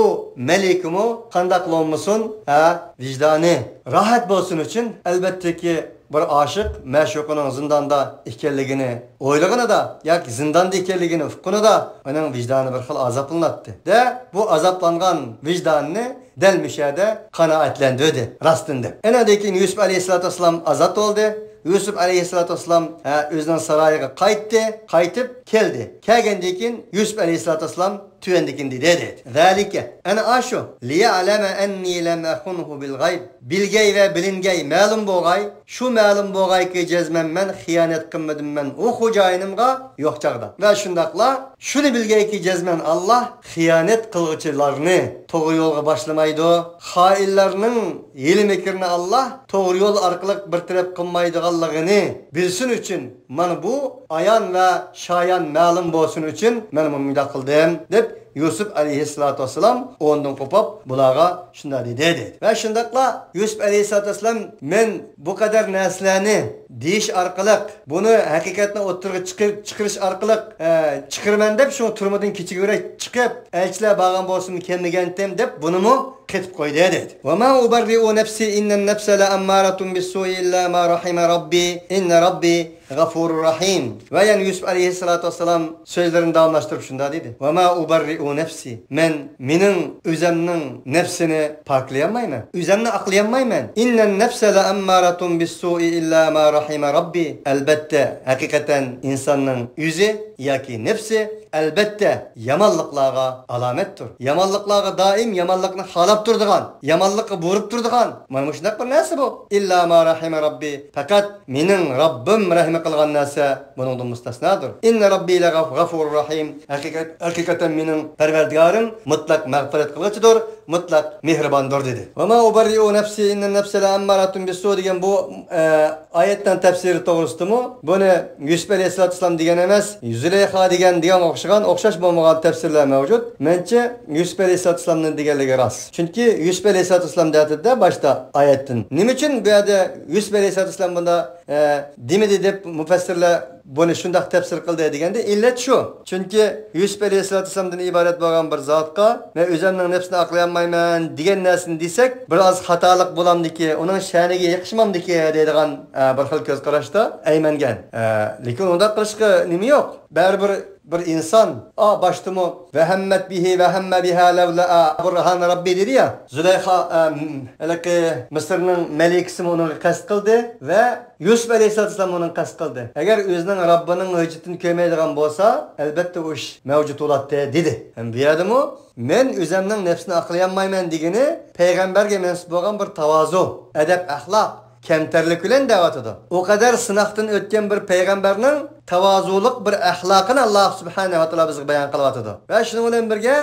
مەلىكىمۇ قانداقلا بولمىسۇن، ھە، ۋىجدانى راھەت بولسۇن ئۈچۈن، ئەلبەتتىكى، بىر ئاشىق مەشۇقىنىڭ زىنداندا ئىكەنلىكىنى ئويلىغىنىدا ياكى زىنداندا ئىكەنلىكىنى ئۇققىنىدا ئۇنىڭ ۋىجدانى بىر خىل ئازابلىناتتى. دە، بۇ ئازابلانغان ۋىجدانىنى دەل مۇشۇ يەردە قانائەتلەندۈردى، راستىن دەپ. ئەنەدىن كېيىن يۈسۈپ ئەلەيھىسسالاتۇ ۋەسسالام ئازاد بولدى. يۈسۈپ ئەلەيھىسسالاتۇ ۋەسسالام، ھە، ئۆزىنىڭ سارايىغا قايتتى، قايتىپ كەلدى. كەلگەندىن كېيىن يۈسۈپ ئەلەيھىسسالاتۇ ۋەسسالام تۆۋەندىكىنى دېدى، دەيدۇ. ذلك، ئەنە ئاشۇ، ليعلم أني لم أخنه بالغيب. بىلگەي ۋە بىلىنگەي، مەلۇم بولغاي، شۇ مەلۇم بولغايكى، جەزمەن مەن خىيانەت قىلمىدىم مەن ئۇ خوجايىنىمغا يوق چاغدا. ۋە شۇنداقلا شۇنى بىلگەيكى، جەزمەن ئاللا خىيانەت قىلغۇچىلارنى توغرا يولغا باشلىمايدۇ. خائىنلارنىڭ ھىيلە-مىكرىنى ئاللا توغرا يول ئارقىلىق بىر تەرەپ قىلمايدىغانلىقىنى بىلسۇن ئۈچۈن، مانا بۇ ئايان ۋە شايان مەلۇم بولسۇن ئۈچۈن مەن مۇنداق قىلدىم، دەپ يۈسۈپ ئەلەيھىسسالاتۇ ۋەسسالام ئورنىدىن قوپۇپ، بۇلارغا شۇنداق دېدى، دەيدۇ. ۋە شۇنداقلا يۈسۈپ ئەلەيھىسسالاتۇ ۋەسسالام، مەن بۇ قەدەر نەرسىلەرنى دېيىش ئارقىلىق، بۇنى، ھەقىقەتنى ئوتتۇرىغا چىقىر-، چىقىرىش ئارقىلىق، ئە، چىقىرىمەن دەپ، شۇ تۈرمىدىن كېچىگۈرەك چىقىپ، ئەلچىلەر بارغان بولسىمۇ كەلمىگەنتىم دەپ، بۇنىمۇ قېتىپ قويدى، دەيدۇ. وما أبرئ نفسي إن النفس لأمارة بالسوء إلا ما رحم ربي إن ربي غفور رحيم. ۋە يەنە يۈسۈپ ئەلەيھىسسالاتۇ ۋەسسالام سۆزلىرىنى داۋاملاشتۇرۇپ شۇنداق دېدى. وما أبرئ نفسي. مەن مېنىڭ ئۆزەمنىڭ نەپسىنى پاكلىيالمايمەن. ئۆزەمنى ئاقلىيالمايمەن. إن النفس لأمارة بالسوء إلا ما رحم ربي. ئەلبەتتە، ھەقىقەتەن ئىنساننىڭ ئۆزى ياكى نەپسى ئەلبەتتە يامانلىقلارغا ئالامەتتۇر. يامانلىقلارغا دائىم يامانلىقنى خالاپ تۇرىدىغان، يامانلىققا بۇيرۇپ تۇرىدىغان، مانا مۇشۇنداق بىر نەرسە بۇ. إلا ما رحم ربي. پەقەت مېنىڭ رەببىم رەھمى قىلغان نەرسە بۇنىڭدىن مۇستەسنادۇر. إن ربي لغفور رحيم. ھەقىقەت، ھەقىقەتەن مېنىڭ پەرۋەردىگارىم مۇتلەق مەغپىرەت قىلغۇچىدۇر، مۇتلەق مېھرىباندۇر، دېدى. وما أبرئ نفسي إن النفس لأمارة بالسوء دېگەن بۇ، ئە، ئايەتنىڭ تەپسىرى توغرىسىدىمۇ بۇنى يۈسۈپ ئەلەيھىسسالاتۇ ۋەسسالام دېگەن ئەمەس، يۈسۈپ زۇلەيخا دېگەن، دېگەن ئوخشىغان، ئوخشاش بولمىغان تەپسىرلەر مەۋجۇت. مەنچە يۈسۈپ ئەلەيھىسسالاتۇ ۋەسسالامنىڭ دېگەنلىكى راست. چۈنكى يۈسۈپ ئەلەيھىسسالاتۇ ۋەسسالام دەۋاتىدۇ-دە باشتا ئايەتتىن. نېمە ئۈچۈن بۇ يەردە يۈسۈپ ئەلەيھىسسالاتۇ ۋەسسالام بۇنداق، ئە، دېمىدى دەپ مۇپەسسىرلەر بۇنى شۇنداق تەپسىر قىلدى دېگەندە، ئىللەت شۇ. چۈنكى يۈسۈپ ئەلەيھىسسالاتۇ ۋەسسالامدىن ئىبارەت بولغان بىر زاتقا مەن ئۆزەمنىڭ نەپسىنى ئاقلىيالمايمەن دېگەن نەرسىنى دېسەك، بىر ئاز خاتالىق بولامدىكى، ئۇنىڭ شەنىگە يېقىشمامدىكى دەيدىغان، ئە، بىر خىل كۆز قاراشتا ئەيمەنگەن. ئە، لېكىن ئۇنداق قىلىشقا نېمە يوق؟ بەرىبىر بىر ئىنسان، ئا، باشتىمۇ، ۋەھەممەت بىھى ۋەھەممە بىھا لەۋلا ئا بۇرھان رەببى دېدى يا، زۇلەيخا، ئە، ھېلىقى مىسىرنىڭ مەلىكىسىمۇ ئۇنىڭغا قەست قىلدى ۋە يۈسۈپ ئەلەيھىسسالاتۇ ۋەسسالام ئۇنىڭغا قەست قىلدى. ئەگەر ئۆزىنىڭ رەببىنىڭ ھۆججىتىنى كۆرمەيدىغان بولسا، ئەلبەتتە ئۇ ئىش مەۋجۇت بولاتتى، دېدى. ھەم بۇ يەردىمۇ، مەن ئۆزەمنىڭ نەپسىنى ئاقلىيالمايمەن دېگىنى پەيغەمبەرگە مەنسۇپ بولغان بىر تاۋازۇ، ئەدەپ-ئەخلاق، كەمتەرلىك بىلەن دەۋاتىدۇ. ئۇ قەدەر سىناقتىن ئۆتكەن بىر پەيغەمبەرنىڭ تاۋازۇلۇق بىر ئەخلاقىنى ئاللا سۇبھانەھۇ ۋە تائالا بىزگە بايان قىلىۋاتىدۇ. ۋە شۇنىڭ بىلەن بىرگە،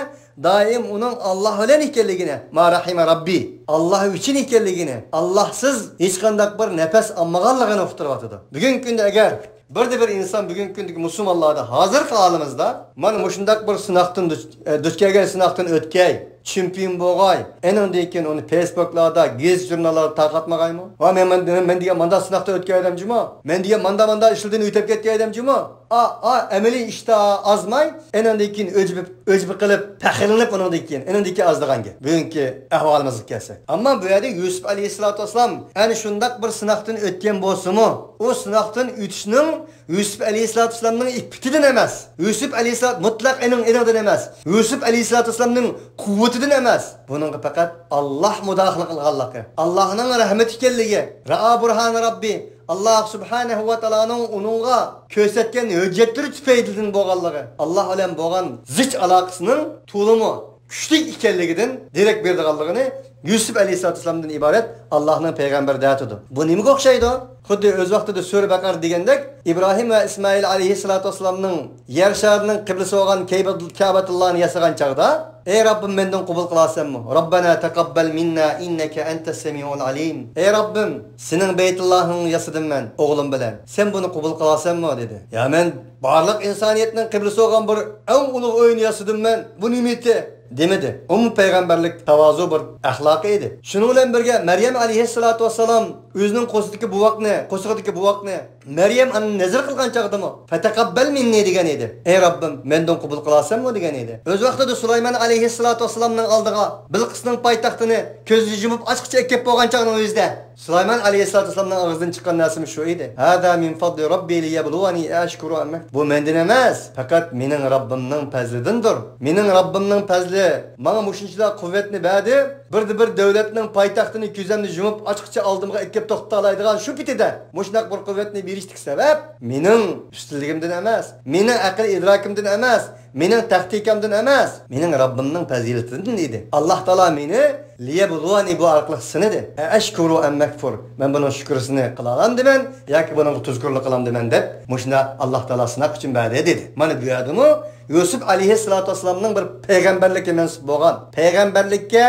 دائىم ئۇنىڭ ئاللا بىلەن ئىكەنلىكىنى، ما رەھىمە رەببى، ئاللا ئۈچۈن ئىكەنلىكىنى، ئاللاھسىز ھېچقانداق بىر نەپەس ئالمىغانلىقىنى ئۇقتۇرۇۋاتىدۇ. بۈگۈنكى كۈندە ئەگەر بىردە بىر ئىنسان، بۈگۈنكى كۈندىكى مۇسۇلمانلاردا، ھازىرقى ھالىمىزدا، مانا مۇشۇنداق بىر سىناقتىن دۇچ-، ئە، دۇچ كەلگەن سىناقتىن ئۆتكەي، چېمپىيون بولغاي، ئېنىڭدىن كېيىن ئۇنى فېيسبۇكلاردا، گېزىت-ژۇرناللاردا تارقاتمىغايمۇ؟ ۋا مەن، مەن، مەن دېگەن مانداق سىناقتىن ئۆتكەن ئادەم جۇمۇ؟ مەن دېگەن ماندا، ماندا ئىشلىدىن ئۆتۈپ كەتكەن ئادەم جۇمۇ؟ ئا، ئا، ئەمەلىي ئىشتا ئازماي، ئېنىڭدىن كېيىن ئۆجبە، ئۆجبە قىلىپ، پەخىرلىنىپ ئۇنىڭدىن كېيىن، ئېنىڭدىن كېيىن ئازدىغان گەپ. بۈگۈنكى ئەھۋالىمىزغا كەلسەك. ئەمما بۇ يەردە يۈسۈپ ئەلەيھىسسالاتۇ ۋەسسالام ئەنە شۇنداق بىر سىناقتىن ئۆتكەن بولسىمۇ، ئۇ سىناقتىن ئۆتۈشنىڭ يۈسۈپ ئەلەيھىسسالاتۇ ۋەسسالامنىڭ ئىپپىتىدىن ئەمەس، يۈسۈپ ئەلەيھىسسالام مۇتلەق ئېنىڭ، ئېنىڭدىن ئەمەس، يۈسۈپ ئەلەيھىسسالاتۇ ۋەسسالامنىڭ قۇۋۋىتىدىن ئەمەس، بۇنىڭغا پەقەت ئاللاھ مۇداخىلە قىلغانلىقى، ئاللاھنىڭ رەھمىتى ئىكەنلىكى، رەئا بۇرھانە رەببى، ئاللاھ سۇبھانەھۇ ۋە تائالانىڭ ئۇنىڭغا كۆرسەتكەن ھۆججەتلىرى تۈپەيلىدىن بولغانلىقى، ئاللاھ بىلەن بولغان زىچ ئالاقىسىنىڭ تولىمۇ كۈچلۈك ئىكەنلىكىدىن دېرەك بېرىدىغانلىقىنى يۈسۈپ ئەلەيھىسسالاتۇ ۋەسسالامدىن ئىبارەت ئاللاھنىڭ پەيغەمبىرى دەۋاتىدۇ. بۇ نېمىگە ئوخشايدۇ؟ خۇددى ئۆز ۋاقتىدا سۈرە بەقەرە دېگەندەك، ئىبراھىم ۋە ئىسمائىل ئەلەيھىسسالاتۇ ۋەسسالامنىڭ يەر شارىنىڭ قىبلىسى بولغان كەبە-، كەبەتۇللانى ياسىغان چاغدا، ئەي رەببىم، مەندىن قوبۇل قىلارسەنمۇ؟ رەببەنا تەقەببەل مىننا ئىننەكە ئەنتەس سەمىئۇل ئەلىم. ئەي رەببىم، سېنىڭ بەيتۇللاھىڭنى ياسىدىم مەن، ئوغلۇم بىلەن. سەن بۇنى قوبۇل قىلارسەنمۇ؟ دېدى. يا مەن بارلىق ئىنسانىيەتنىڭ قىبلىسى بولغان بىر ئەڭ ئۇلۇغ ئۆينى ياسىدىم مەن. بۇ نېمىتى؟ دېمىدى. ئۇمۇ پەيغەمبەرلىك تاۋازۇ بىر ئەخلاقى ئىدى. شۇنىڭ بىلەن بىرگە، مەريەم ئەلەيھىسسالاتۇ ۋەسسالام ئۆزىنىڭ قورسىقىدىكى بوۋاقنى، قورسىقىدىكى بوۋاقنى مەريەم ئانا نەزىر قىلغان چاغدىمۇ، «فەتەقەببەل مىننى» دېگەن ئىدى. «ئەي رەببىم، مەندىن قوبۇل قىلارسەنمۇ؟» دېگەن ئىدى. ئۆز ۋاقتىدا سۇلايمان ئەلەيھىسسالاتۇ ۋەسسالامنىڭ ئالدىغا بىلقىسنىڭ پايتەختىنى كۆزىنى يۇمۇپ ئاچقىچە ئەكەپ بولغان چاغنىڭ ئۆزىدە سۇلايمان ئەلەيھىسسالاتۇ ۋەسسالامنىڭ ئاغزىدىن چىققان نەرسىمۇ شۇ ئىدى. «ھازا مىن فەزلى رەببى لىيەبلۇۋەنى ئەئەشكۇرۇ ئەم ئەكفۇر.» بۇ مەندىن ئەمەس، پەقەت مېنىڭ رەببىمنىڭ پەزلىدىندۇر. مېنىڭ رەببىمنىڭ پەزلى ماڭا مۇشۇنچىلا قۇۋۋەتنى بەردى، بىردە بىر دۆلەتنىڭ پايتەختىنى كۆزۈمنى يۇمۇپ ئاچقىچە ئالدىمغا ئەكىپ توختىتالايدىغان شۇ پېتىدە مۇشۇنداق بىر قۇۋۋەتنى بېرىشتىكى سەۋەب مېنىڭ ئۈستۈنلۈكۈمدىن ئەمەس، مېنىڭ ئەقىل ئىدراكىمدىن ئەمەس، مېنىڭ تەكتىكامدىن ئەمەس، مېنىڭ رەببىمنىڭ پەزىلىتىدىن ئىدى. ئاللاھ تائالا مېنى لىيەبلۇۋەنى بۇ ئارقىلىق سىنىدى. ئەئەشكۇرۇ ئەم ئەكفۇر. مەن بۇنىڭ شۈكرىسىنى قىلالامدىمەن ياكى بۇنىڭغا تۇزكورلۇق قىلامدىمەن دەپ مۇشۇنداق ئاللاھ تائالا سىناق ئۈچۈن بەردى دېدى. مانا بۇ يەردىمۇ يۈسۈپ ئەلەيھىسسالاتۇ ۋەسسالامنىڭ بىر پەيغەمبەرلىككە مەنسۇپ بولغان، پەيغەمبەرلىككە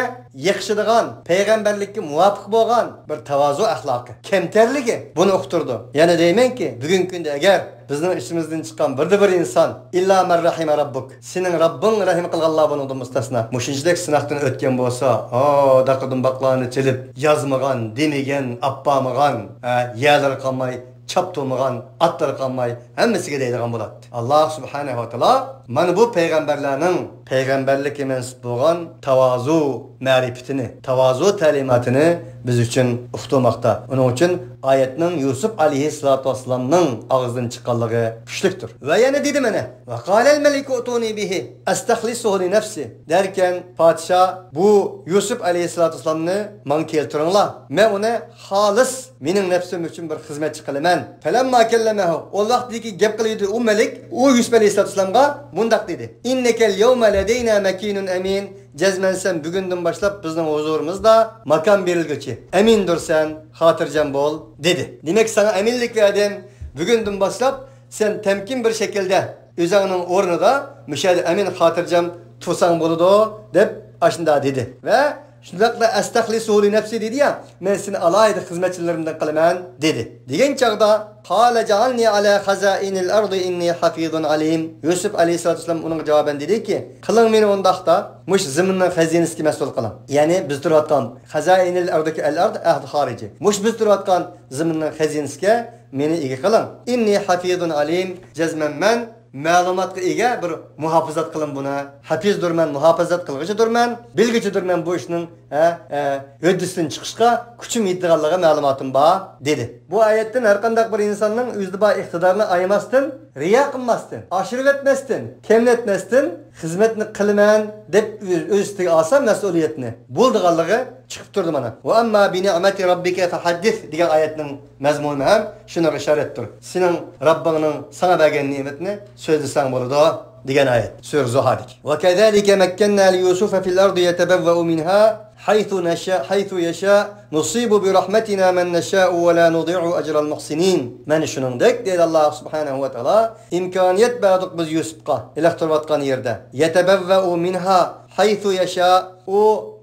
يېقىشىدىغان، پەيغەمبەرلىككە مۇۋاپىق بولغان بىر تاۋازۇ ئەخلاقى، كەمتەرلىكى بۇنى ئۇقتۇرىدۇ. يەنە دەيمەنكى، بۈگۈنكى كۈندە ئەگەر بىزنىڭ ئىچىمىزدىن چىققان بىردە بىر ئىنسان، ئىللا مەن رەھىمە رەببۇك، سېنىڭ رەببىڭ رەھىم قىلغانلار بۇنىڭدىن مۇستەسنا، مۇشۇنچىلىك سىناقتىن ئۆتكەن بولسا، ھا، داقا دۇمباقلارنى چېلىپ، يازمىغان، دېمىگەن، ئاپارمىغان، ھە، يەرلىرى قالماي، چاپتۇرمىغان، ئاتلىرى قالماي، ھەممىسىگە دەيدىغان بولاتتى. ئاللاھ سۇبھانەھۇ ۋە تائالا مانا بۇ پەيغەمبەرلەرنىڭ پەيغەمبەرلىككە مەنسۇپ بولغان تاۋازۇ مەرىپىتىنى، تاۋازۇ تەلىماتىنى بىز ئۈچۈن ئۇقتۇرماقتا. ئۇنىڭ ئۈچۈن ئايەتنىڭ يۈسۈپ ئەلەيھىسسالاتۇ ۋەسسالامنىڭ ئاغزىدىن چىققانلىقى كۈچلۈكتۇر. ۋە يەنە دېدى مانا، ۋە قالەل مەلىكۇ ئۇتۇنى بىھى ئەستەخلىسۇھۇ لىنەفسى. دەركەن پادىشاھ بۇ يۈسۈپ ئەلەيھىسسالاتۇ ۋەسسالامنى ماڭا كەلتۈرۈڭلار. مەن ئۇنى خالىس مېنىڭ نەپسىم ئۈچۈن بىر خىزمەتچى قىلىمەن. فەلەمما كەللەمەھۇ، ئۇ ۋاقتىكى گەپ قىلىۋىدى ئۇ مەلىك، ئۇ يۈسۈپ ئەلەيھىسسالاتۇ ۋەسسالامغا مۇنداق دېدى، ئىننەكەل يەۋمە لەدەينا مەكىنۇن ئەمىن. جەزمەن سەن بۈگۈندىن باشلاپ بىزنىڭ ھۇزۇرىمىزدا ماكان بېرىلگۈچى، ئەمىندۇرسەن، خاتىرجەم بول، دېدى. دېمەك، ساڭا ئەمىنلىك بەردىم. بۈگۈندىن باشلاپ سەن تەمكىن بىر شەكىلدە ئۆزۈڭنىڭ ئورنىدا مۇشۇ يەردە ئەمىن خاتىرجەم تۇرساڭ بولىدۇ، دەپ ئاشۇنداق دېدى. ۋە شۇنداقلا ئەستەخلىسۇھۇ لىنەفسى دېدى يا، مەن سېنى ئالاھىدە خىزمەتچىلىرىمدىن قىلىمەن، دېدى. دېگەن چاغدا، قالە جەئەلنى ئەلا خەزائىنىل ئەردى ئىننى ھەفىزۇن ئەلىم. يۈسۈپ ئەلەيھىسسالاتۇ ۋەسسالام ئۇنىڭغا جاۋابەن دېدىكى، قىلىڭ مېنى ئۇنداقتا، مۇشۇ زېمىننىڭ خەزىنىسىگە مەسئۇل قىلىڭ. يەنى بىز تۇرۇۋاتقان خەزائىنىل ئەردىكى ئەل ئەرد ئەھد خارىجى. مۇشۇ بىز تۇرۇۋاتقان زېمىننىڭ خەزىنىسىگە مېنى ئىگە قىلىڭ. ئىننى ھەفىزۇن ئەلىم، جەزمەن مەن مەلۇماتقا ئىگە بىر مۇھاپىزەت قىلىم بۇنى. ھەپىزدۇرمەن، مۇھاپىزەتدۇرمەن، بىلگۈچىدۇرمەن بۇ ئىشنىڭ، ھە، ھە، ھۆددىسىدىن چىقىشقا كۈچۈم يېتىدىغانلىقىغا مەلۇماتىم بار، دېدى. بۇ ئايەتتىن ھەرقانداق بىر ئىنساننىڭ ئۆزىدە بار ئىقتىدارنى ئايىماستىن، رىيا قىلماستىن، ئاشۇرۇۋەتمەستىن، كەملەتمەستىن خىزمەتنى قىلىمەن دەپ ئۆز، ئۆز ئۈستىگە ئالسا مەسئۇلىيەتنى، بولىدىغانلىقى چىقىپ تۇرىدۇ مانا. ۋە ئەمما بىنىئمەتى رەببىكە فەھەددىس دېگەن ئايەتنىڭ مەزمۇنى ھەم شۇنىڭغا ئىشارەتتۇر. سېنىڭ رەببىڭنىڭ ساڭا بەرگەن نېمىتىنى سۆزلىسەڭ بولىدۇ دېگەن ئايەت. سۈرە زۇھادىكى. ۋەكەزالىكە مەككەننا لىيۇسۇفە فىل ئەردى يەتەبەۋۋەئۇ مىنھا ھەيسۇ نەشا، ھەيسۇ يەشا، نۇسىبۇ بىرەھمەتىنا مەن نەشائۇ ۋە لا نۇدىئۇ ئەجرەل مۇھسىنىن. مانا شۇنىڭدەك، دەيدۇ ئاللاھ سۇبھانەھۇ ۋە تائالا، ئىمكانىيەت بەردۇق بىز يۈسۈپقا، ھېلىقى تۇرۇۋاتقان يېرىدە. يەتەبەۋۋەئۇ مىنھا ھەيسۇ يەشا، ئۇ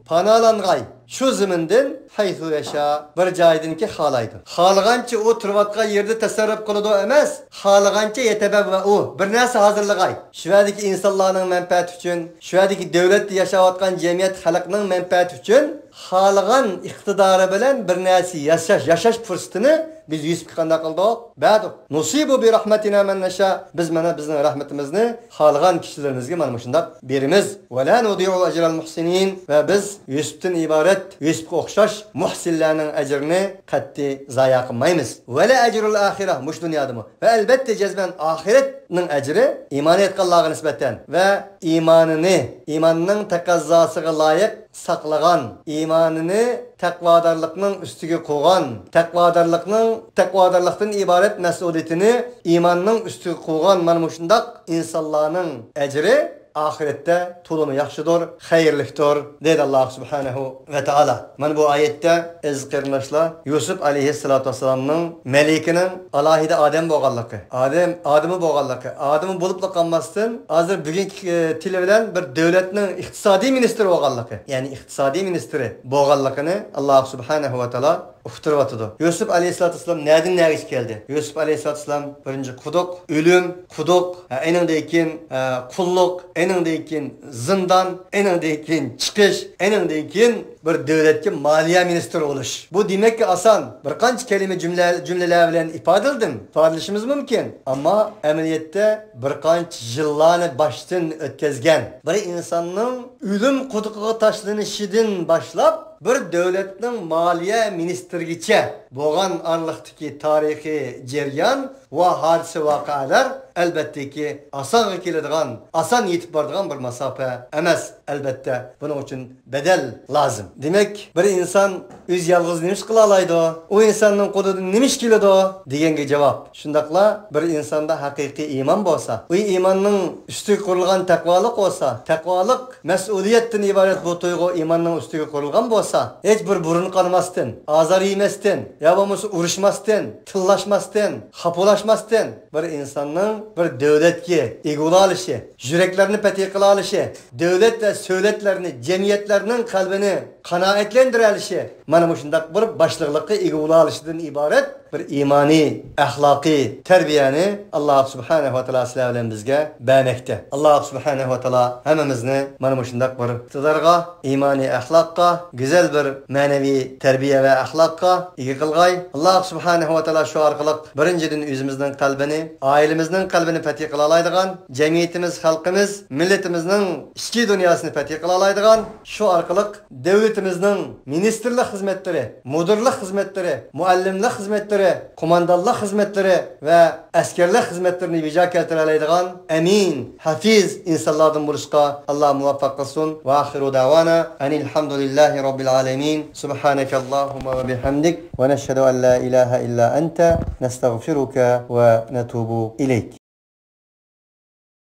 پاناھلانغاي شۇ زېمىندىن حيث يشاء، بىر جايدىنكى خالايدۇ. خالىغانچە ئۇ تۇرۇۋاتقان يېرىدە تەسەررۇپ قىلىدۇ ئەمەس، خالىغانچە يەتەبەۋۋەئۇ، بىر نەرسە ھازىرلىغاي. شۇ يەردىكى ئىنسانلارنىڭ مەنپەئەتى ئۈچۈن، شۇ يەردىكى دۆلەتتە ياشاۋاتقان جەمئىيەت خەلقنىڭ مەنپەئەتى ئۈچۈن خالىغان ئىقتىدارى بىلەن بىر نەرسە ياشاش، ياشاش پۇرسىتىنى بىز يۈسۈپكە قانداق قىلدۇق؟ بەردۇق. نۇسىبۇ بىرەھمەتىنا مەن نەشا. بىز مانا بىزنىڭ رەھمىتىمىزنى خالىغان كىشىلىرىمىزگە مانا مۇشۇنداق بېرىمىز. ۋە لا نۇدىئۇ ئەجرەل مۇھسىنىن. ۋە بىز يۈسۈپتىن ئىبارەت، يۈسۈپكە ئوخشاش مۇھسىنلارنىڭ ئەجرىنى قەتئىي زايە قىلمايمىز. ۋە لە ئەجرۇل ئاخىرە، مۇشۇ دۇنيادىمۇ. ۋە ئەلبەتتە جەزمەن ئاخىرەتنىڭ ئەجرى ئىمان ئېيتقانلارغا نىسبەتەن ۋە ئىمانىنى، ئىماننىڭ تەقەززاسىغا لايىق ساقلىغان، ئىمانىنى تەقۋادارلىقنىڭ ئۈستىگە قويغان، تەقۋادارلىقنىڭ، تەقۋادارلىقتىن ئىبارەت مەسئۇلىيىتىنى ئىماننىڭ ئۈستىگە قويغان مانا مۇشۇنداق ئىنسانلارنىڭ ئەجرى ئاخىرەتتە تولىمۇ ياخشىدۇر، خەيرلىكتۇر، دېدى ئاللاھ سۇبھانەھۇ ۋە تائالا. مانا بۇ ئايەتتە، ئەزىز قېرىنداشلار، يۈسۈپ ئەلەيھىسسالاتۇ ۋەسسالامنىڭ مەلىكىنىڭ ئالاھىدە ئادەم بولغانلىقى، ئادەم، ئادىمى بولغانلىقى، ئادىمى بولۇپلا قالماستىن، ھازىر بۈگۈنكى، ئى، تىلى بىلەن بىر دۆلەتنىڭ ئىقتىسادىي مىنىستىرى بولغانلىقى، يەنى ئىقتىسادىي مىنىستىرى بولغانلىقىنى ئاللاھ سۇبھانەھۇ ۋە تائالا ئۇقتۇرۇۋاتىدۇ. يۈسۈپ ئەلەيھىسسالاتۇ ۋەسسالام نەدىن نەگىچە كەلدى؟ يۈسۈپ ئەلەيھىسسالاتۇ ۋەسسالام بىرىنچى قۇدۇق، ئۆلۈم، قۇدۇق، ھە، ئېنىڭدىن كېيىن، ھە، قۇللۇق، ئېنىڭدىن كېيىن زىندان، ئېنىڭدىن كېيىن چىقىش، ئېنىڭدىن كېيىن بىر دۆلەتكە مالىيە مىنىستىرى بولۇش. بۇ دېمەككە ئاسان. بىر قانچە كەلىمە جۈملە، جۈملىلەر بىلەن ئىپادىلىدىم، ئىپادىلىشىمىز مۇمكىن. ئەمما ئەمەلىيەتتە بىر قانچە يىللارنى باشتىن ئۆتكۈزگەن، بىر ئىنساننىڭ ئۆلۈم قۇدۇقىغا تاشلىنىشىدىن باشلاپ، بىر دۆلەتنىڭ مالىيە مىنىستىرىگىچە بولغان ئارىلىقتىكى تارىخىي جەريان ۋە ھادىسە ۋەقەلەر ئەلبەتتىكى ئاسانغا كېلىدىغان، ئاسان يېتىپ بارىدىغان بىر مۇساپە ئەمەس. ئەلبەتتە، بۇنىڭ ئۈچۈن بەدەل لازىم. دېمەك، بىر ئىنسان ئۆزى يالغۇز نېمە ئىش قىلالايدۇ؟ ئۇ ئىنساننىڭ قولىدىن نېمە ئىش كېلىدۇ؟ دېگەنگە جاۋاب. شۇنداقلا بىر ئىنساندا ھەقىقىي ئىمان بولسا، ئۇ ئىماننىڭ ئۈستىگە قۇرۇلغان تەقۋالىق بولسا، تەقۋالىق مەسئۇلىيەتتىن ئىبارەت بۇ تۇيغۇ ئىماننىڭ ئۈستىگە قۇرۇلغان بولسا، ھېچ بىر بۇرۇن قانىماستىن، ئازار يېمەستىن، يا بولمىسا ئۇرۇشماستىن، تىللاشماستىن، خاپىلاشماستىن بىر ئىنساننىڭ بىر دۆلەتكە ئىگە بولالىشى، يۈرەكلەرنى پەتھى قىلالىشى، دۆلەت ۋە سۆلەتلەرنى، جەمئىيەتلەرنىڭ قەلبىنى قانائەتلەندۈرەلىشى، مانا مۇشۇنداق بىر باشلىقلىققا ئىگە بولالىشىدىن ئىبارەت بىر ئىمانىي، ئەخلاقىي تەربىيەنى ئاللاھ سۇبھانەھۇ ۋە تائالا سىلەر بىلەن بىزگە بەرمەكتە. ئاللاھ سۇبھانەھۇ ۋە تائالا ھەممىمىزنى مانا مۇشۇنداق بىر ئىقتىدارغا، ئىمانىي ئەخلاققا، گۈزەل بىر مەنىۋى تەربىيە ۋە ئەخلاققا ئىگە قىلغاي. ئاللاھ سۇبھانەھۇ ۋە تائالا شۇ ئارقىلىق بىرىنچىدىن ئۆزىمىزنىڭ قەلبىنى، ئائىلىمىزنىڭ قەلبىنى پەتھى قىلالايدىغان، جەمئىيىتىمىز، خەلقىمىز، مىللىتىمىزنىڭ ئىچكى دۇنياسىنى پەتھى قىلالايدىغان، شۇ ئارقىلىق دۆلىتىمىزنىڭ مىنىستىرلىق خىزمەتلىرى، مۇدىرلىق خىزمەتلىرى، مۇئەللىملىق خىزمەتلىرى، قوماندانلىق خىزمەتلىرى ۋە ئەسكەرلىك خىزمەتلىرىنى بىجا كەلتۈرەلەيدىغان ئەمىن، ھەفىز ئىنسانلاردىن بولۇشقا ئاللاھ مۇۋەپپەق قىلسۇن. ۋە ئاخىرۇ دەۋانا ئەنىل ھەمدۇلىللاھى رەببىل ئالەمىن. سۇبھانەكەللاھۇممە ۋە بىھەمدىك. ۋە نەشھەدۇ ئەن لا ئىلاھە ئىللا ئەنتە. نەستەغفىرۇكە ۋە نەتۇبۇ ئىلەيك.